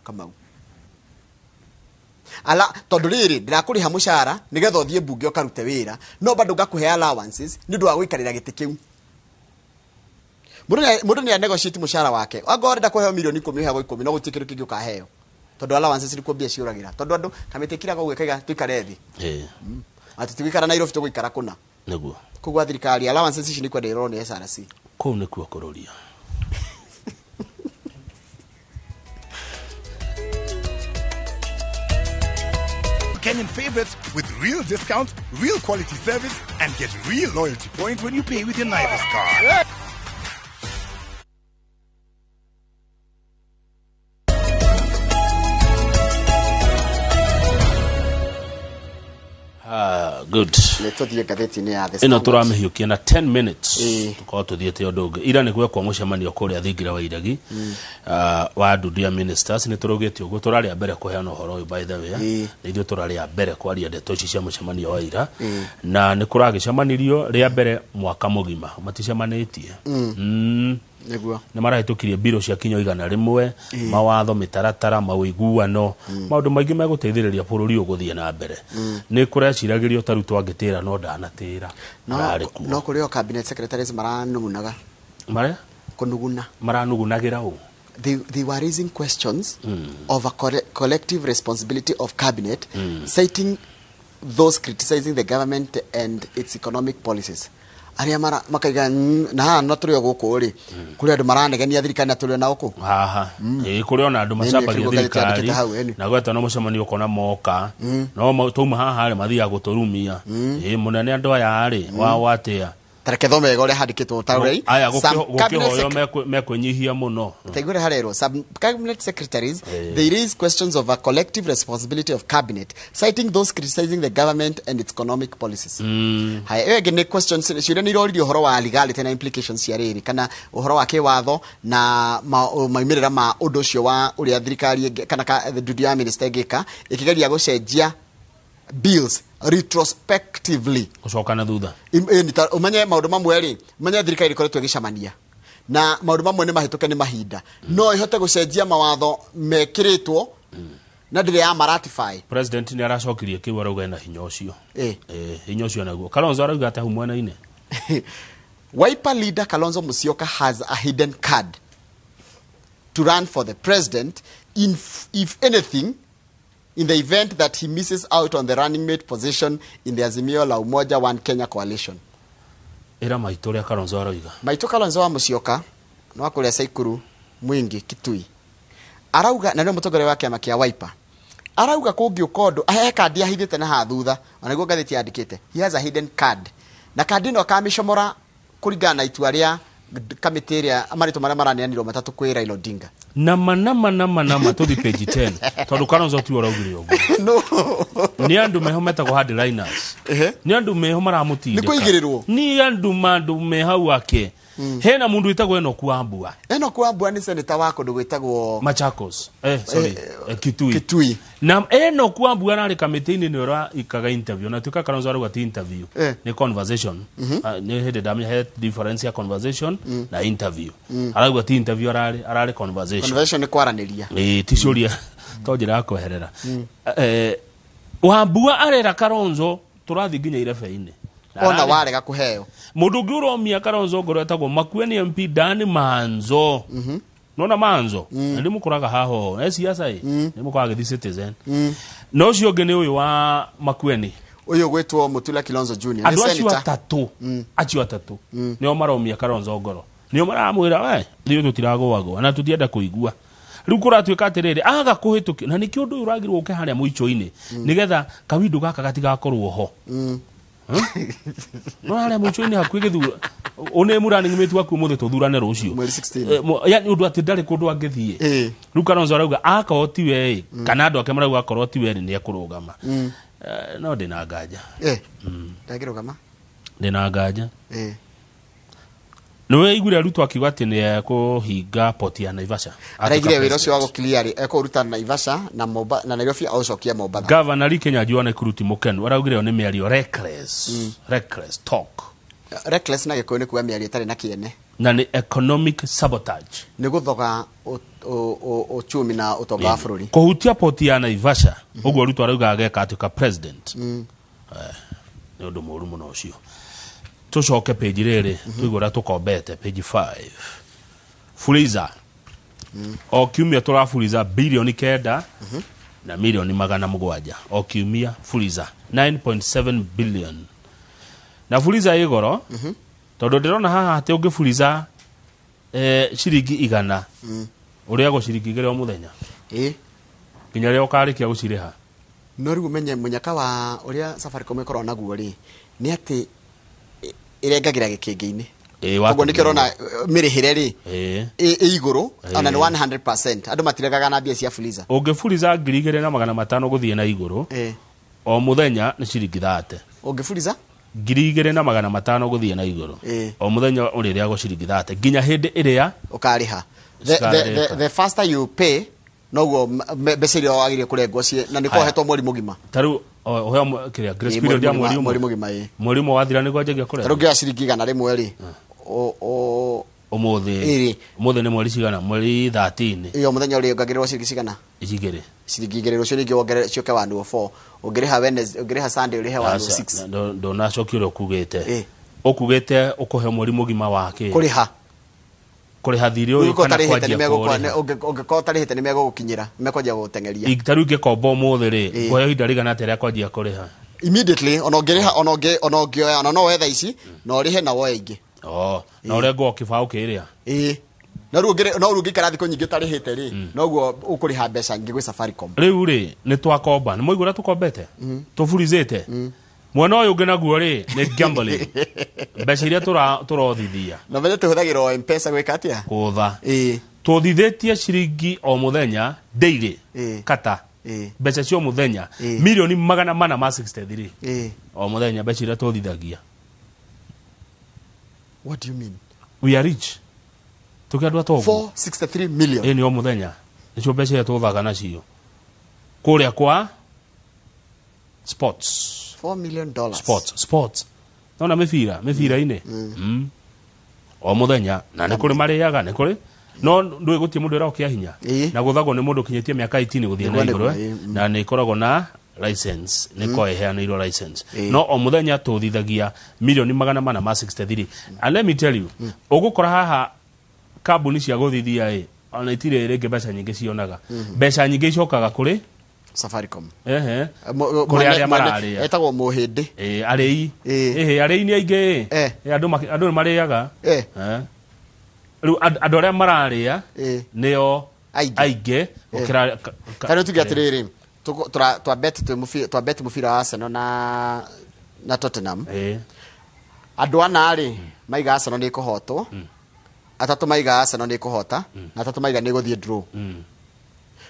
Kamau ala tondu riri ndirakuriha mucara nigetha uthie mbunge ukarute wira no bado ngakuhe allowances ni undu wa guikarira giti kiu mundu ni negotiate mucara wake angorwo arenda kuheo milioni 10 uheagwo 10 no guti kindu kingi ukaheo tondu allowances ni kumbia ciuragira tondu andu kamiti kiraga uguo kaiga tuikare thi ati tuikara Nairobi tuguikara kuna niguo koguo thirikari allowances ici ni kwenda irorwo ni SRC kuu nikuo kururia. Kenyan favorites with real discounts, real quality service, and get real loyalty points when you pay with your Naivas card. Good. Nĩtũthiĩ ngathĩti-inĩ ya The ino Standard. tũramĩhiũkia na 10 minutes tukorwo tũthiĩte ũndũ ũngĩ ira nĩ gwekwo mũcemanio kũrĩa thingira wa iregi wa ndundu ya ministers nĩ tũraugĩte ũguo tũrarĩ a mbere kũheana ũhoro ũyũ by the way nĩ ithuĩ tũrarĩ a mbere kwaria ndeto ici cia mũcemanio wa ira na nĩ kũragĩcemanirio rĩa mbere mwaka mũgima maticemanĩtie Nĩguo nĩ marahĩtũkirie mbirũ cia kinyo 100 mawatho mĩtaratara mawĩiguano maũndũ maingĩ megũteithĩrĩria bũrũri ũyũ gũthiĩ na mbere nĩ kũreciragĩrio ta rĩu twangĩtĩra no ndanatĩra ararĩ kuo no kũrĩ o cabinet secretaries maranugunaga marĩa kũnuguna maranugunagĩra ũ they were raising questions of a collective responsibility of cabinet citing those criticizing the government and its economic policies aria mara makaiga na haha no tũrĩ o gũkũ rĩ kũrĩ andũ maranegenia thirikari na tũrĩ o na gũkũ haha ĩ kũrĩ ona andũ macabagia thirikari na gwetwo na mũcemanio ũkona moka no tauma haha rĩ mathiaga gũtũrumia ĩ mũnene andũ aya rĩ wao atĩa Tareke thome wega ũrĩa handĩkĩtwo tarorei. Aya Some cabinet gũkĩhoywo mekwĩnyihia mũno. Taigure harerwo some cabinet secretaries, they raise questions of a collective responsibility of cabinet, citing those criticizing the government and its economic policies. Haya, ĩyo ĩngĩ nĩ questions, ciũria nĩ iroririo ũhoro wa legality na implications cia rĩrĩ, kana ũhoro wa kĩwatho na maumĩrĩra ma ũndũ ũcio wa ũrĩa thirikari kana ndundu ya minister ĩngĩka ĩkĩgeria gũcenjia bills retrospectively. Gũcoka na thutha. Ũmenye maũndũ mamwe rĩ, ũmenye thirikari ĩkoretwo ĩgĩcemania na maũndũ mamwe nĩ mahĩtũke nĩ mahinda, no ĩhote gũcenjia mawatho mekĩrĩtwo na ndĩrĩ ya maratify. President nĩ aracokirie kĩu, arauga ena hinya ũcio. Hinya ũcio naguo Kalonzo arauga atĩ hau mwena-inĩ. Wiper leader Kalonzo Musyoka has a hidden card to run for the president if anything, in the event that he misses out on the running mate position in the Azimio la Umoja One Kenya coalition. Ĩra maitũ ũrĩa Kalonzo aroiga. Maitũ Kalonzo wa Musyoka no akũrĩa Saikuru Mwingi Kitui arauga, na nĩwe mũtongoria wa kĩama kĩa Wiper, arauga kũngĩũka ũndũ he kandi ahithĩte na haha thutha, ona nĩguo ngathĩti yandĩkĩte, he has a hidden card, na kandi ĩno akamĩcomora kũringana na itua rĩa kamĩtĩ ĩrĩa marĩtwa marĩa maraneanirwo matatũ kwĩ Raila Odinga. Nama nama nama nama tũthi page 10, tondũ Kalonzo tiwe ũraugire ũguo. No. Nĩ andũ meho metagwo hardliners. Nĩ andũ meho maramũtindĩka. Nĩ kũigĩrĩrwo. Nĩ andũ mandũ me hau ake. Hena mũndũ wĩtagwo Enoch Wambua. Enoch Wambua nĩ senator wa kũndũ gwĩtagwo Machakos. Sorry. Kitui. Kitui. Na Enoch Wambua ararĩ kamĩtĩ-inĩ nĩ ũraikaga interview, na tuĩka Kalonzo arauga ti interview. Nĩ conversation. Nĩ hĩndĩ ndamenya he difference ya conversation na interview. Arauga ti interview, ararĩ conversation. Conversation nĩ kwaranĩria. Ti ciũria to njĩra ya kweherera. Wambua arera Kalonzo tũrathiĩ nginya irebe-inĩ. Ona warega kũheo. Mũndũ ũngĩ ũromia Kalonzo ngoro etagwo Makueni MP Dan Manzo. Nona Manzo? Nĩ mũkoraga haha ũũ. Siasa ĩ? Nĩ mũkoraga agĩthiĩ Citizen. Na ũcio ũngĩ nĩ ũyũ wa Makueni. Ũyũ gwĩtwo Mutula Kilonzo Junior. Nĩ Andũ acio senator. atatũ. Acio atatũ. Nĩo maromia Kalonzo ngoro. Nĩo maramwĩra, we, ithuĩ tũtiragũagũa na tũtienda kũigua. Rĩu kũratuĩka atĩrĩrĩ, aga kũhĩtũkio, na nĩkĩo ũndũ ũyũ ũragĩrwo ũke harĩa mũico-inĩ, nĩgetha kawindu gaka gatigakorwo ho. No harĩa mũico-inĩ hakuhĩ gĩthurano, ũnĩ mũrani mate waku ũmũthĩ tũthurane rũciũ. Mweri 16. Yani ũndũ atĩ ndarĩ kũndũ angĩthiĩ. Rĩu Kalonzo arauga akorwo ti we ĩ, kana andũ ake marauga akorwo ti we rĩ, nĩ ekũrũgama. No ndĩna nganja. Ndangĩrũgama? Ndĩna nganja. Nĩ waiguire Ruto akiuga atĩ nĩ ekũhinga poti ya Naivasha. Araigire wĩra ũcio wa gũclear rĩ, ekũũruta Naivasha na Nairobi aũcokie Mombatha. Governor Lee Kinyanjui wa Nakuru ti mũkenu, araugire ĩyo nĩ mĩario reckless, reckless talk. Reckless na Gĩkũyũ nĩ kuga mĩario ĩtarĩ na kĩene. Na nĩ economic sabotage. Nĩ gũthoga uchumi na ũtonga wa bũrũri. Kũhutia poti ya Naivasha, ũguo Ruto arauga ageka atuĩka president. Nĩ ũndũ mũũru mũno ũcio. Tũcoke page rĩrĩ, tũigue ũrĩa tũkombete, page 5. Fuliza. O kiumia tũrafuliza bilioni 9 na milioni magana mũgwanja. O kiumia Fuliza 9.7 billion. Na Fuliza ĩ goro, tondũ ndĩrona haha atĩ ũngĩfuliza, ciringi 100, ũrĩagwo ciringi 2 o mũthenya. Nginya rĩrĩa ũkarĩkia gũcirĩha. No rĩu ũmenye mũnyaka wa ũrĩa Safaricom ĩkoragwo naguo rĩ, nĩ atĩ ĩrengagĩra gĩkĩngĩ-inĩ. Koguo nĩkĩo ũrona mĩrĩhĩre rĩ, ĩ igũrũ, ona nĩ 100%. Andũ matiregaga na mbia cia Fuliza. Ũngĩfuliza ngiri igĩrĩ na magana matano gũthiĩ na igũrũ, o mũthenya nĩ ciringi 30. Ũngĩfuliza? Ngiri igĩrĩ na magana matano gũthiĩ na igũrũ. O mũthenya ũrĩrĩagwo ciringi 30 nginya hĩndĩ ĩrĩa ũkarĩha. The faster you pay, noguo mbeca iria wagĩrĩire kũrengwo ciĩ, na nĩ Haya. kũhetwo mweri mũgima. Ta rĩu, ũheo kĩrĩa, grace Ĩ, period ya mweri mweri ũmwe. mweri mũgima, ĩ. Mweri ũmwe wathira nĩguo anjagia kũrengwo. Ta rĩu ngĩoya ciringi igana rĩmwe rĩ, Ũmũthĩ. Ĩrĩ. Ũmũthĩ nĩ mweri cigana? Mweri 13. Ĩyo mũthenya ũrĩa ongagĩrĩrwo ciringi cigana? Igĩrĩ. Ciringi igĩrĩ, rũciũ rĩngĩ wongerere ciũke one oh four. Ũngĩrĩha Wednesday, ũngĩrĩha Sunday ũrĩhe one oh Aca, six. ndũnacokia ũrĩa ũkugĩte. Ĩ. Ũkugĩte ũkũhe mweri mũgima wa kĩ? Kũrĩha. Kũrĩha thirĩ ũyũ Ũngĩkorwo kana ũtarĩhĩte kwanjia nĩ megũkwa- kũrĩha? nĩ- ũngĩkorwo ũtarĩhĩte nĩ megũgũkinyĩra, mekwanjia gũgũteng'eria. Ta rĩu ingĩkomba ũmũthĩ rĩ, Ĩ. ngũheo ihinda rĩigana atĩa rĩa kwanjia kũrĩha? Immediately, ona ũngĩrĩha, ona ũngĩ, ona ũngĩoya, ona no woe thaa ici, na ũrĩhe na woe ingĩ. Oh, na ũrengwo kĩbaũ kĩrĩa? Ĩ. Na rĩu ũngĩrĩ-, no rĩu ũngĩikara thikũ nyingĩ ũtarĩhĩte rĩ, noguo ũkũrĩha mbeca nyingĩ gwĩ Safaricom. Rĩu rĩ, nĩ twakomba. Nĩ mwaigua ũrĩa tũkombete? Tũburizĩte? Mwena ũyũ ũngĩ naguo rĩ nĩ gambling. Mbeca iria tũrothithia. Na menye tũhũthagĩra o M-Pesa gwĩka atĩa? Kũtha. Tũthithĩtie ciringi o mũthenya daily. Kata. Mbeca cia mũthenya milioni 463. O mũthenya mbeca iria tũthithagia. What do you mean? We are rich. Tukiandũ atongu. 463 million. Ĩ nĩ o mũthenya. Nĩcio mbeca iria tũthaga nacio. Kũrĩa kwa sports. $4 million. Sports. Nona mĩbira-inĩ. O mũthenya na nĩ kũrĩ marĩaga nĩ kũrĩ no ndũĩ gũtirĩ mũndũ ĩrao kĩa hinya na gũthagwo nĩ mũndũ ũkinyĩtie mĩaka 18 gũthiĩ na igũrũ na nĩ ĩkoragwo na license nĩ ko ĩheanĩirwo license no o mũthenya tũthithagia milioni 463. And let me tell you, ũgũkora haha kambuni cia gũthithia ĩ ona itirĩ rĩngĩ mbeca nyingĩ cionaga. Mbeca nyingĩ icokaga kũrĩ Safaricom. Kũrĩ arĩa mararĩa. Etagwo Mũhĩndĩ. Arĩi. Arĩi nĩ aingĩ. Andũ nĩ marĩaga. Rĩu andũ arĩa mararĩa nĩo aingĩ gũkĩra. Ta rĩu tuge atĩrĩrĩ, twabet mũbira wa Arsenal na Tottenham. Andũ ana rĩ maiga Arsenal nĩ ĩkũhotwo, atatũ maiga Arsenal nĩ ĩkũhota, na atatũ maiga nĩ ĩgũthiĩ draw.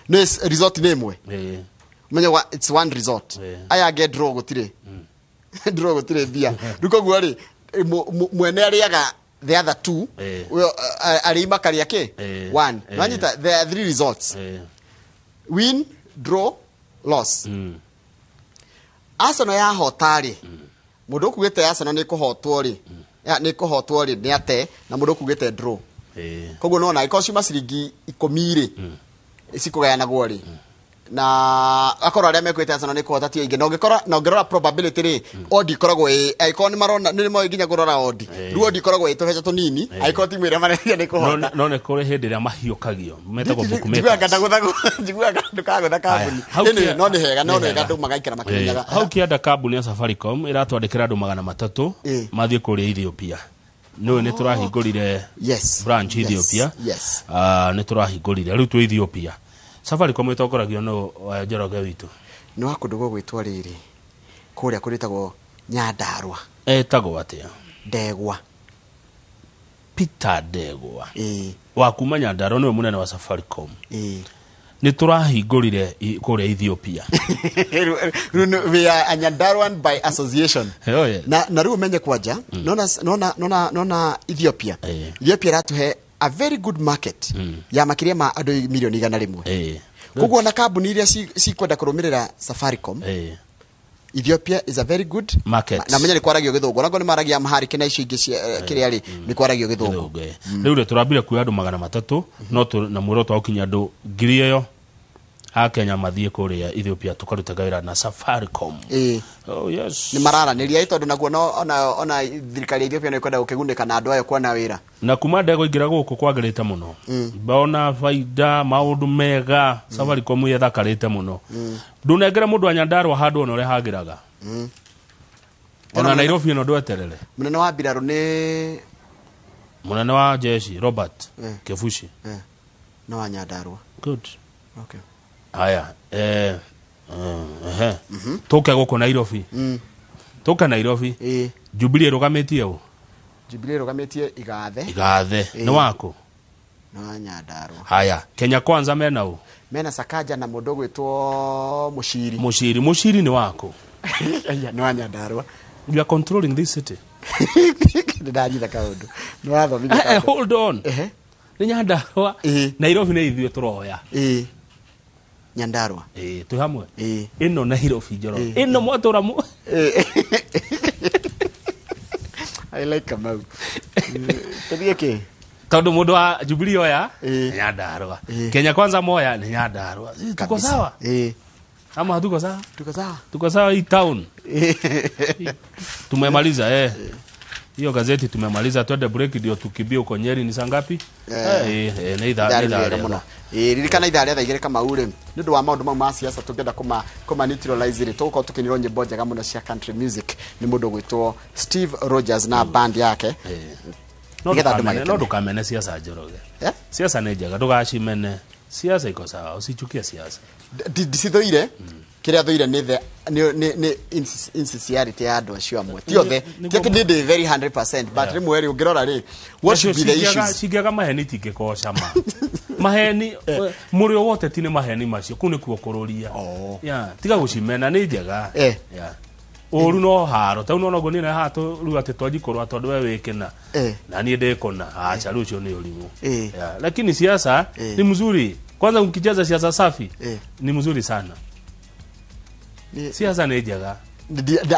Nĩ result nĩ ĩmwe. Menye it's one result. Aya angĩ draw gũtirĩ. Draw gũtirĩ mbia. Rĩu koguo rĩ mwene arĩaga the other two, arĩi makarĩa kĩ? One. Nĩwanyita, there are three results. Win, draw, loss. Arsenal yahota rĩ, mũndũ ũkugĩte Arsenal nĩ ĩkũhotwo rĩ, nĩ ĩkũhotwo rĩ nĩ ate, na mũndũ ũkugĩte draw. Koguo nĩwona angĩkorwo ciuma ciringi 10 rĩ, cikũgayanagwo rĩ, na akorwo arĩa mekwĩte Arsenal nĩ kũhota ti aingĩ, na ũngĩkora na ũngĩrora probability rĩ, odd ikoragwo ĩ angĩkorwo nĩ marona nĩ moĩ nginya kũrora odd, rĩu odd ikoragwo ĩ tũbeca tũnini angĩkorwo timu ĩrĩa mareria nĩ kũhota. No nĩ kũrĩ hĩndĩ ĩrĩa mahiũkagio metagwo bookmakers. Njiguaga ndũkagũtha kambuni. No nĩ hega, no nĩ hega andũ magaikara makĩmenyaga. Hau kĩanda kambuni ya Safaricom ĩratwandĩkĩra andũ 300 mathiĩ kũrĩa Ethiopia. No nĩ tũrahingũrire branch Ethiopia. Nĩ tũrahingũrire rĩu twĩ Ethiopia. Safaricom ĩtongoragio no Njoroge witũ. Nĩ wa kũndũ gũgwĩtwo rĩrĩ kũrĩa kũrĩtagwo Nyandarua. Etagwo atĩa? Ndegwa. Peter Ndegwa. Wa kuma Nyandarua nĩwe mũnene wa Safaricom. Nĩ tũrahingũrire kũrĩa Ethiopia. We are a Nyandaruan by association. Na rĩu ũmenye kwanja, nona Ethiopia. Ethiopia ĩratũhe a very good market ya makiria ma andũ milioni 100. Koguo na kambuni iria cikwenda kũrũmĩrĩra Safaricom, Ethiopia is a very good market. Na menya nĩ kwaragio gĩthũngũ, onakorwo nĩ maragia Amharic na icio ingĩ kĩrĩa rĩ nĩ kwaragio gĩthũngũ. Rĩu rĩ tũrambire kuoya andũ 300 no na muoroto wa gũkinyia andũ 1000 ĩyo a Kenya mathiĩ kũrĩa Ethiopia tũkarutaga wĩra na Safaricom. Oh yes. Nĩ mararanĩria tondũ naguo ona thirikari ya Ethiopia no ĩkwenda gũkĩgunĩka na andũ ayo kuona wĩra. Na kuma ndegwa ingĩra gũkũ kwagĩrĩte mũno. Mbona baida maũndũ mega Safaricom yethakarĩte mũno. Ndũnengere mũndũ wa Nyandarua handũ ona ũrĩa hagĩraga. Ona Nairobi ĩno ndweterere. Mũnene wa mbirarũ nĩ mũnene wa jeshi Robert Kefushi. No wa Nyandarua. Good. Okay. Haya, tũke gũkũ Nairobi. Tũke Nairobi. Jubilee ĩrũgamĩtie ũ? Jubilee ĩrũgamĩtie Igathe. Igathe. Nĩ waku? Nĩ wa Nyandarua. Haya, Kenya Kwanza mena ũ? Mena Sakaja na mũndũ ũgwĩtwo Mũciri. Mũciri, Mũciri nĩ waku? Nĩ wa Nyandarua. You are controlling this city. Ndanyita kaũndũ. Nĩ wathomithia kaũndũ. Hold on. Nĩ Nyandarua. Nairobi nĩ ithuĩ tũroya. Nyandarua. Twĩ hamwe. Ĩno Nairobi Njoroge. Ĩno mwatũra mu. I like Kamau. Tũthiĩ kĩ? Tondũ mũndũ wa Jubilee oya nĩ Nyandarua. Kenya Kwanza moya nĩ Nyandarua. Tuko sawa? Ama hatuko sawa? Tuko sawa. Tuko sawa hii town. Tumemaliza Hiyo gazeti tumemaliza, twende break ndio tukimbie uko Nyeri ni saa ngapi? Nĩ ithaa mũno. Ririkana ithaa rĩa thaa igĩrĩ Kamau rĩ, nĩ ũndũ wa maũndũ mau ma siasa tũngĩenda kũma neutralize rĩ, tũgũkorwo tũkĩinĩrwo nyĩmbo njega mũno cia country music nĩ mũndũ ũgwĩtwo Steve Rogers na band yake. No ndũkamene siasa Njoroge. Siasa nĩ njega, ndũgacimene. Siasa iko sawa, usichukie siasa. Ndicithũire, kĩrĩa thũire nĩ the Nĩ insincerity ya andũ acio amwe, ti othe, ti atĩ ndĩ very 100%, but rĩmwe rĩ ũngĩrora rĩ, what should be the issues? Cingĩaga maheni itingĩkorwo cama. Maheni mũrĩo wote ti nĩ maheni macio, kũu nĩkuo kũrũria. Yeah, tiga gũcimena, nĩ njega. Yeah. Ũru no haro tau no noguo niĩ na haha rĩu atĩ twanji kũrũa tondũ we wĩkĩna na niĩ ndĩkũna, acha, rĩu ũcio nĩ ũrimũ. Yeah. Lakini siasa ni mzuri, kwanza ukicheza siasa safi ni mzuri sana. Siasa nĩ njega.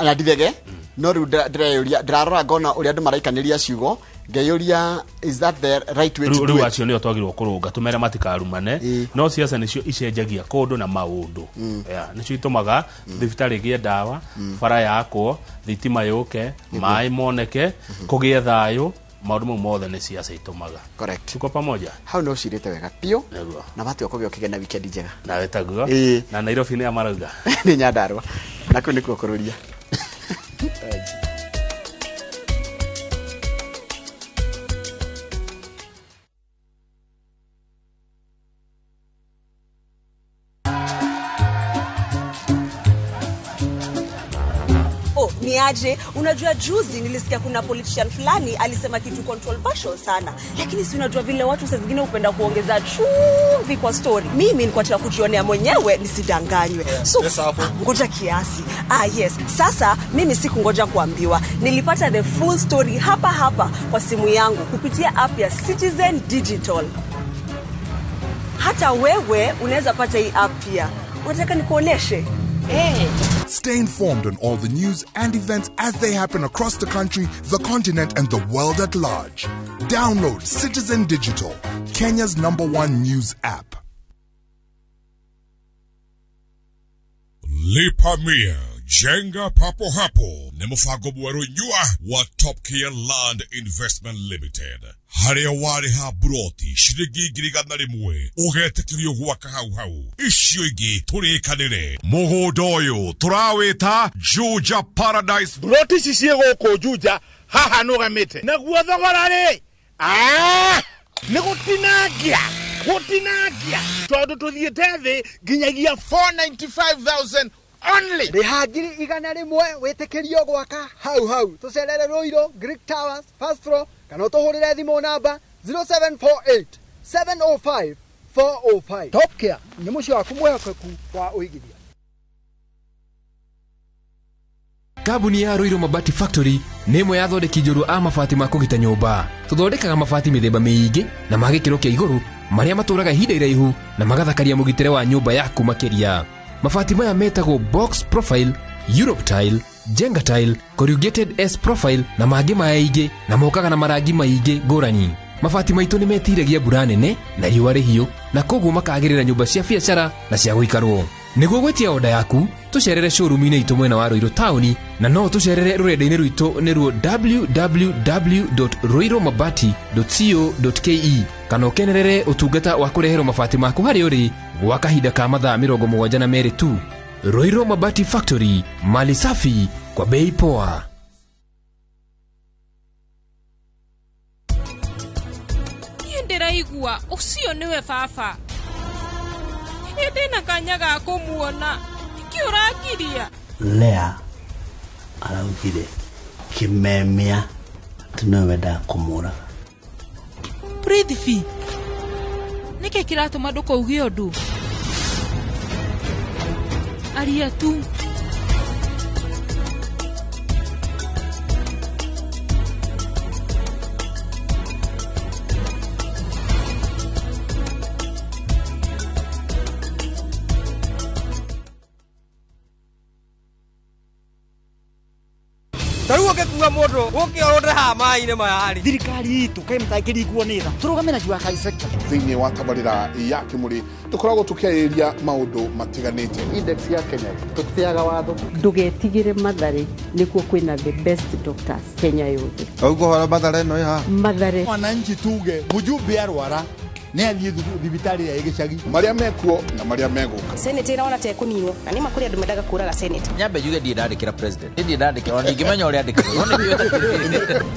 Na ndithege no rĩu ndĩreyũria, ndĩrarora ngona ũrĩa andũ maraikanĩria ciugo, ngeyũria, is that the right way to Rĩu do rĩu it? Acio nĩo twagĩrĩirwo kũrũnga, tũmere matikarumane, no siasa nĩcio icenjagia kũndũ na maũndũ. Yeah, nĩcio itũmaga thibitarĩ ĩgĩe ndawa, bara yakwo, thitima yũke, maĩ moneke, kũgĩe thayũ. Maũndũ mau mothe nĩ siasa itũmaga. Correct. Tuko pamoja. Hau nĩ ũcirĩte wega biũ. Nĩguo. Na matua kũgĩa ũkĩgĩa na weekend njega. Nawe taguo. Ĩĩ. Na Nairobi nĩ amarauga. Nĩ Nyandarũa na kũu nĩkuo kũrũria. Oh, ni aje? Unajua juzi nilisikia kuna politician fulani alisema kitu controversial sana, lakini si unajua vile watu saa zingine hupenda kuongeza chumvi kwa story. Mimi nilikuwa nataka kujionea mwenyewe nisidanganywe. So ah, ngoja kiasi. Ah, yes. Sasa mimi sikungoja kuambiwa, nilipata the full story hapa hapa kwa simu yangu kupitia app ya Citizen Digital. Hata wewe unaweza pata hii app pia. Unataka nikuoneshe? Hey. Stay informed on all the news and events as they happen across the country, the continent, and the world at large. Download Citizen Digital, Kenya's number one news app. Lipa Mia, Jenga Papo Hapo nĩ mũbango mwerũ nyua wa Top Care Land Investment Limited, harĩa warĩha buroti ciringi 100,000 ũgetĩkĩrio gwaka hau hau, icio ingĩ tũrĩkanĩre. Mũgũnda ũyũ tũrawĩta Juja Paradise. Buroti ici ciĩ gũkũ Juja haha nũgamĩte, naguo thogora rĩ, ah, nĩ gũtinangia gũtinangia tondũ tũthiĩte thĩ nginyagia 495,000 only. Rĩha 100,000 wĩtĩkĩrio gwaka hau hau. Tũcerere Ruiru Greek Towers first floor kana ũtũhũrĩre thimũ namba 0748 705 405. Top Care nĩ mũciĩ waku mwĩhokeku wa ũigithia. Kambuni ya Ruiru Mabati Factory nĩ ĩmwe ya athondeki njorua a mabati ma kũgita nyũmba. Tũthondekaga mabati mĩthemba mĩingĩ na ma gĩkĩro kĩa igũrũ marĩa matũraga ihinda iraihu na magathakaria mũgitĩre wa nyũmba yaku makĩria. Mabati maya metagwo box profile, Europe tile, Jenga tile, corrugated S profile na mangĩ maingĩ, na mokaga na marangi maingĩ ngũrani. Mabati maitũ nĩ metiragia mbura nene na riũa rĩhiũ, na koguo makagĩrĩra nyũmba cia biacara na cia gũikarwo. Nĩguo gwĩtia oda yaku, tũcerere showroom-inĩ itũ mwena wa Ruiru taũni, na no tũcerere rũrenda-inĩ rwitũ nĩruo www.ruirumabati.co.ke, kana ũkenerere ũtungata wa kũreherwo mabati maku harĩa ũrĩ gwa kahinda ka mathaa 72 tu. Ruiru Mabati Factory, mali safi kwa bei poa. Niĩ ndĩraigua ũcio nĩwe baba. Niĩ ndĩna kanya ga kũmuona. Nĩkĩ ũrangiria? Lea araugire kimemia atĩ nĩwe wendaga kũmũraga. Prithvi, nĩkĩ kĩratũma ndũkauge ũndũ? Aria tu. Tarĩu ũngĩkua mũndũ ũke ũrũnde haha maĩ-inĩ maya rĩ. Thirikari itũ kaĩ mũtangĩringwo nĩ tha, tũrũgame na Jua Kali sector. Thĩinĩ wa tabarĩra ya Kĩmũrĩ tũkoragwo tũkĩarĩrĩria maũndũ matiganĩte. Index ya Kenya tũtĩaga watho. Ndũgetigĩre Mathare, nĩkuo kwĩna the best doctors Kenya yothe. Ũguo horo Mathare no ĩha. Mathare. Mwananchi tuge mjumbe arwara nĩ athiĩ thibitarĩ ya gĩcagi. Marĩa mekuo na marĩa megũka. Senate ĩraona ta ĩkũninwo na nĩ ma kũrĩ andũ mendaga kũraga Senate. Nyambe njuge ndirĩ ndandĩkĩra president, ndirĩ ndandĩkĩra ona ndingĩmenya ũrĩa andĩkagwo, no nĩ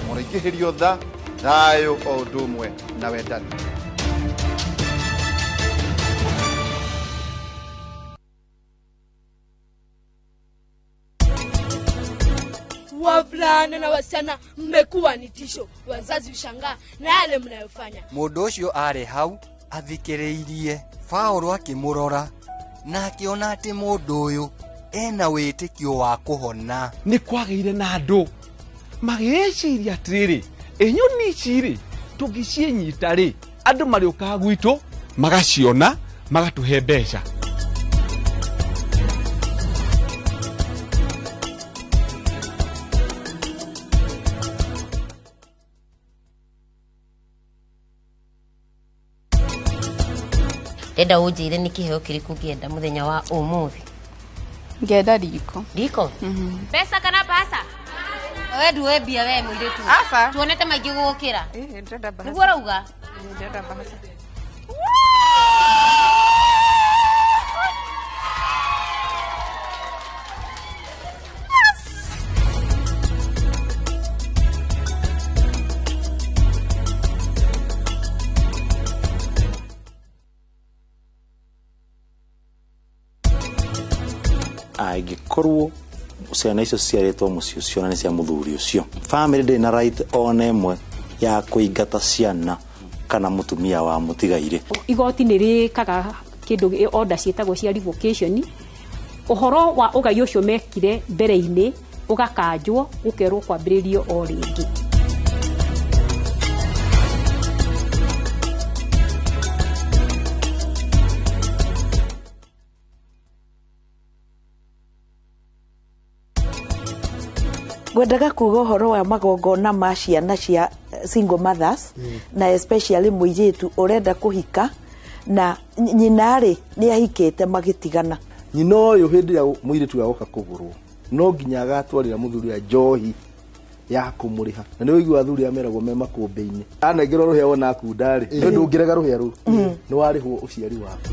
Mũraingĩhĩrio tha, thayũ o ũndũ ũmwe na wendani. Wavulana na wasichana mmekuwa ni tisho, wazazi ushangaa na yale mnayofanya. Mũndũ ũcio arĩ hau athikĩrĩirie Paũlũ akĩmũrora na akĩona atĩ mũndũ ũyũ ena wĩtĩkio wa kũhona. Nĩ kwagĩire na andũ magĩciria atĩrĩrĩ, ĩnyoni ici rĩ tũngĩciĩnyita rĩ, andũ marĩũkaga gwitũ magaciona magatũhe mbeca. Ndenda unjire ni kiheo kiriku ngienda muthenya wa umuthi. Ngenda riko. Riko? Mbeca kana pasa? We nduwe mbia we muiritu. Aca. Tuonete maingi gugukira. Ndĩrenda mbahaca. Niguo urauga? Ndĩrenda mbahaca. Angĩkorwo ciana icio ciarĩtwo mũciĩ ũcio na nĩ cia mũthuri ũcio, family ndĩrĩ na right ona ĩmwe ya kũingata ciana kana mũtumia wa mũtigairĩ. Igoti nĩ rĩkaga kĩndũ order ciĩtagwo cia revocation. Ũhoro wa ũgai ũcio mekire mbere-inĩ ũgakanjwo ũkerwo kwambĩrĩrio o rĩngĩ. Ngwendaga kuga ũhoro wa magongona ma ciana cia single mothers, na especially mũirĩtu ũrenda kũhika na nyina rĩ nĩ ahikĩte magĩtigana. Nyina ũyũ hĩndĩ ĩrĩa mũirĩtu agoka kũgũrwo no nginya agatwarĩra mũthuri wa njohi ya kũmũrĩha, na nĩ ũiguaga athuri arĩa meragwo me makũmbĩ-inĩ anengerwo rũhĩa wona akunda rĩ, nĩ ũndũ ũngĩrega rũhĩa rũu nĩ warĩhwo ũciari waku.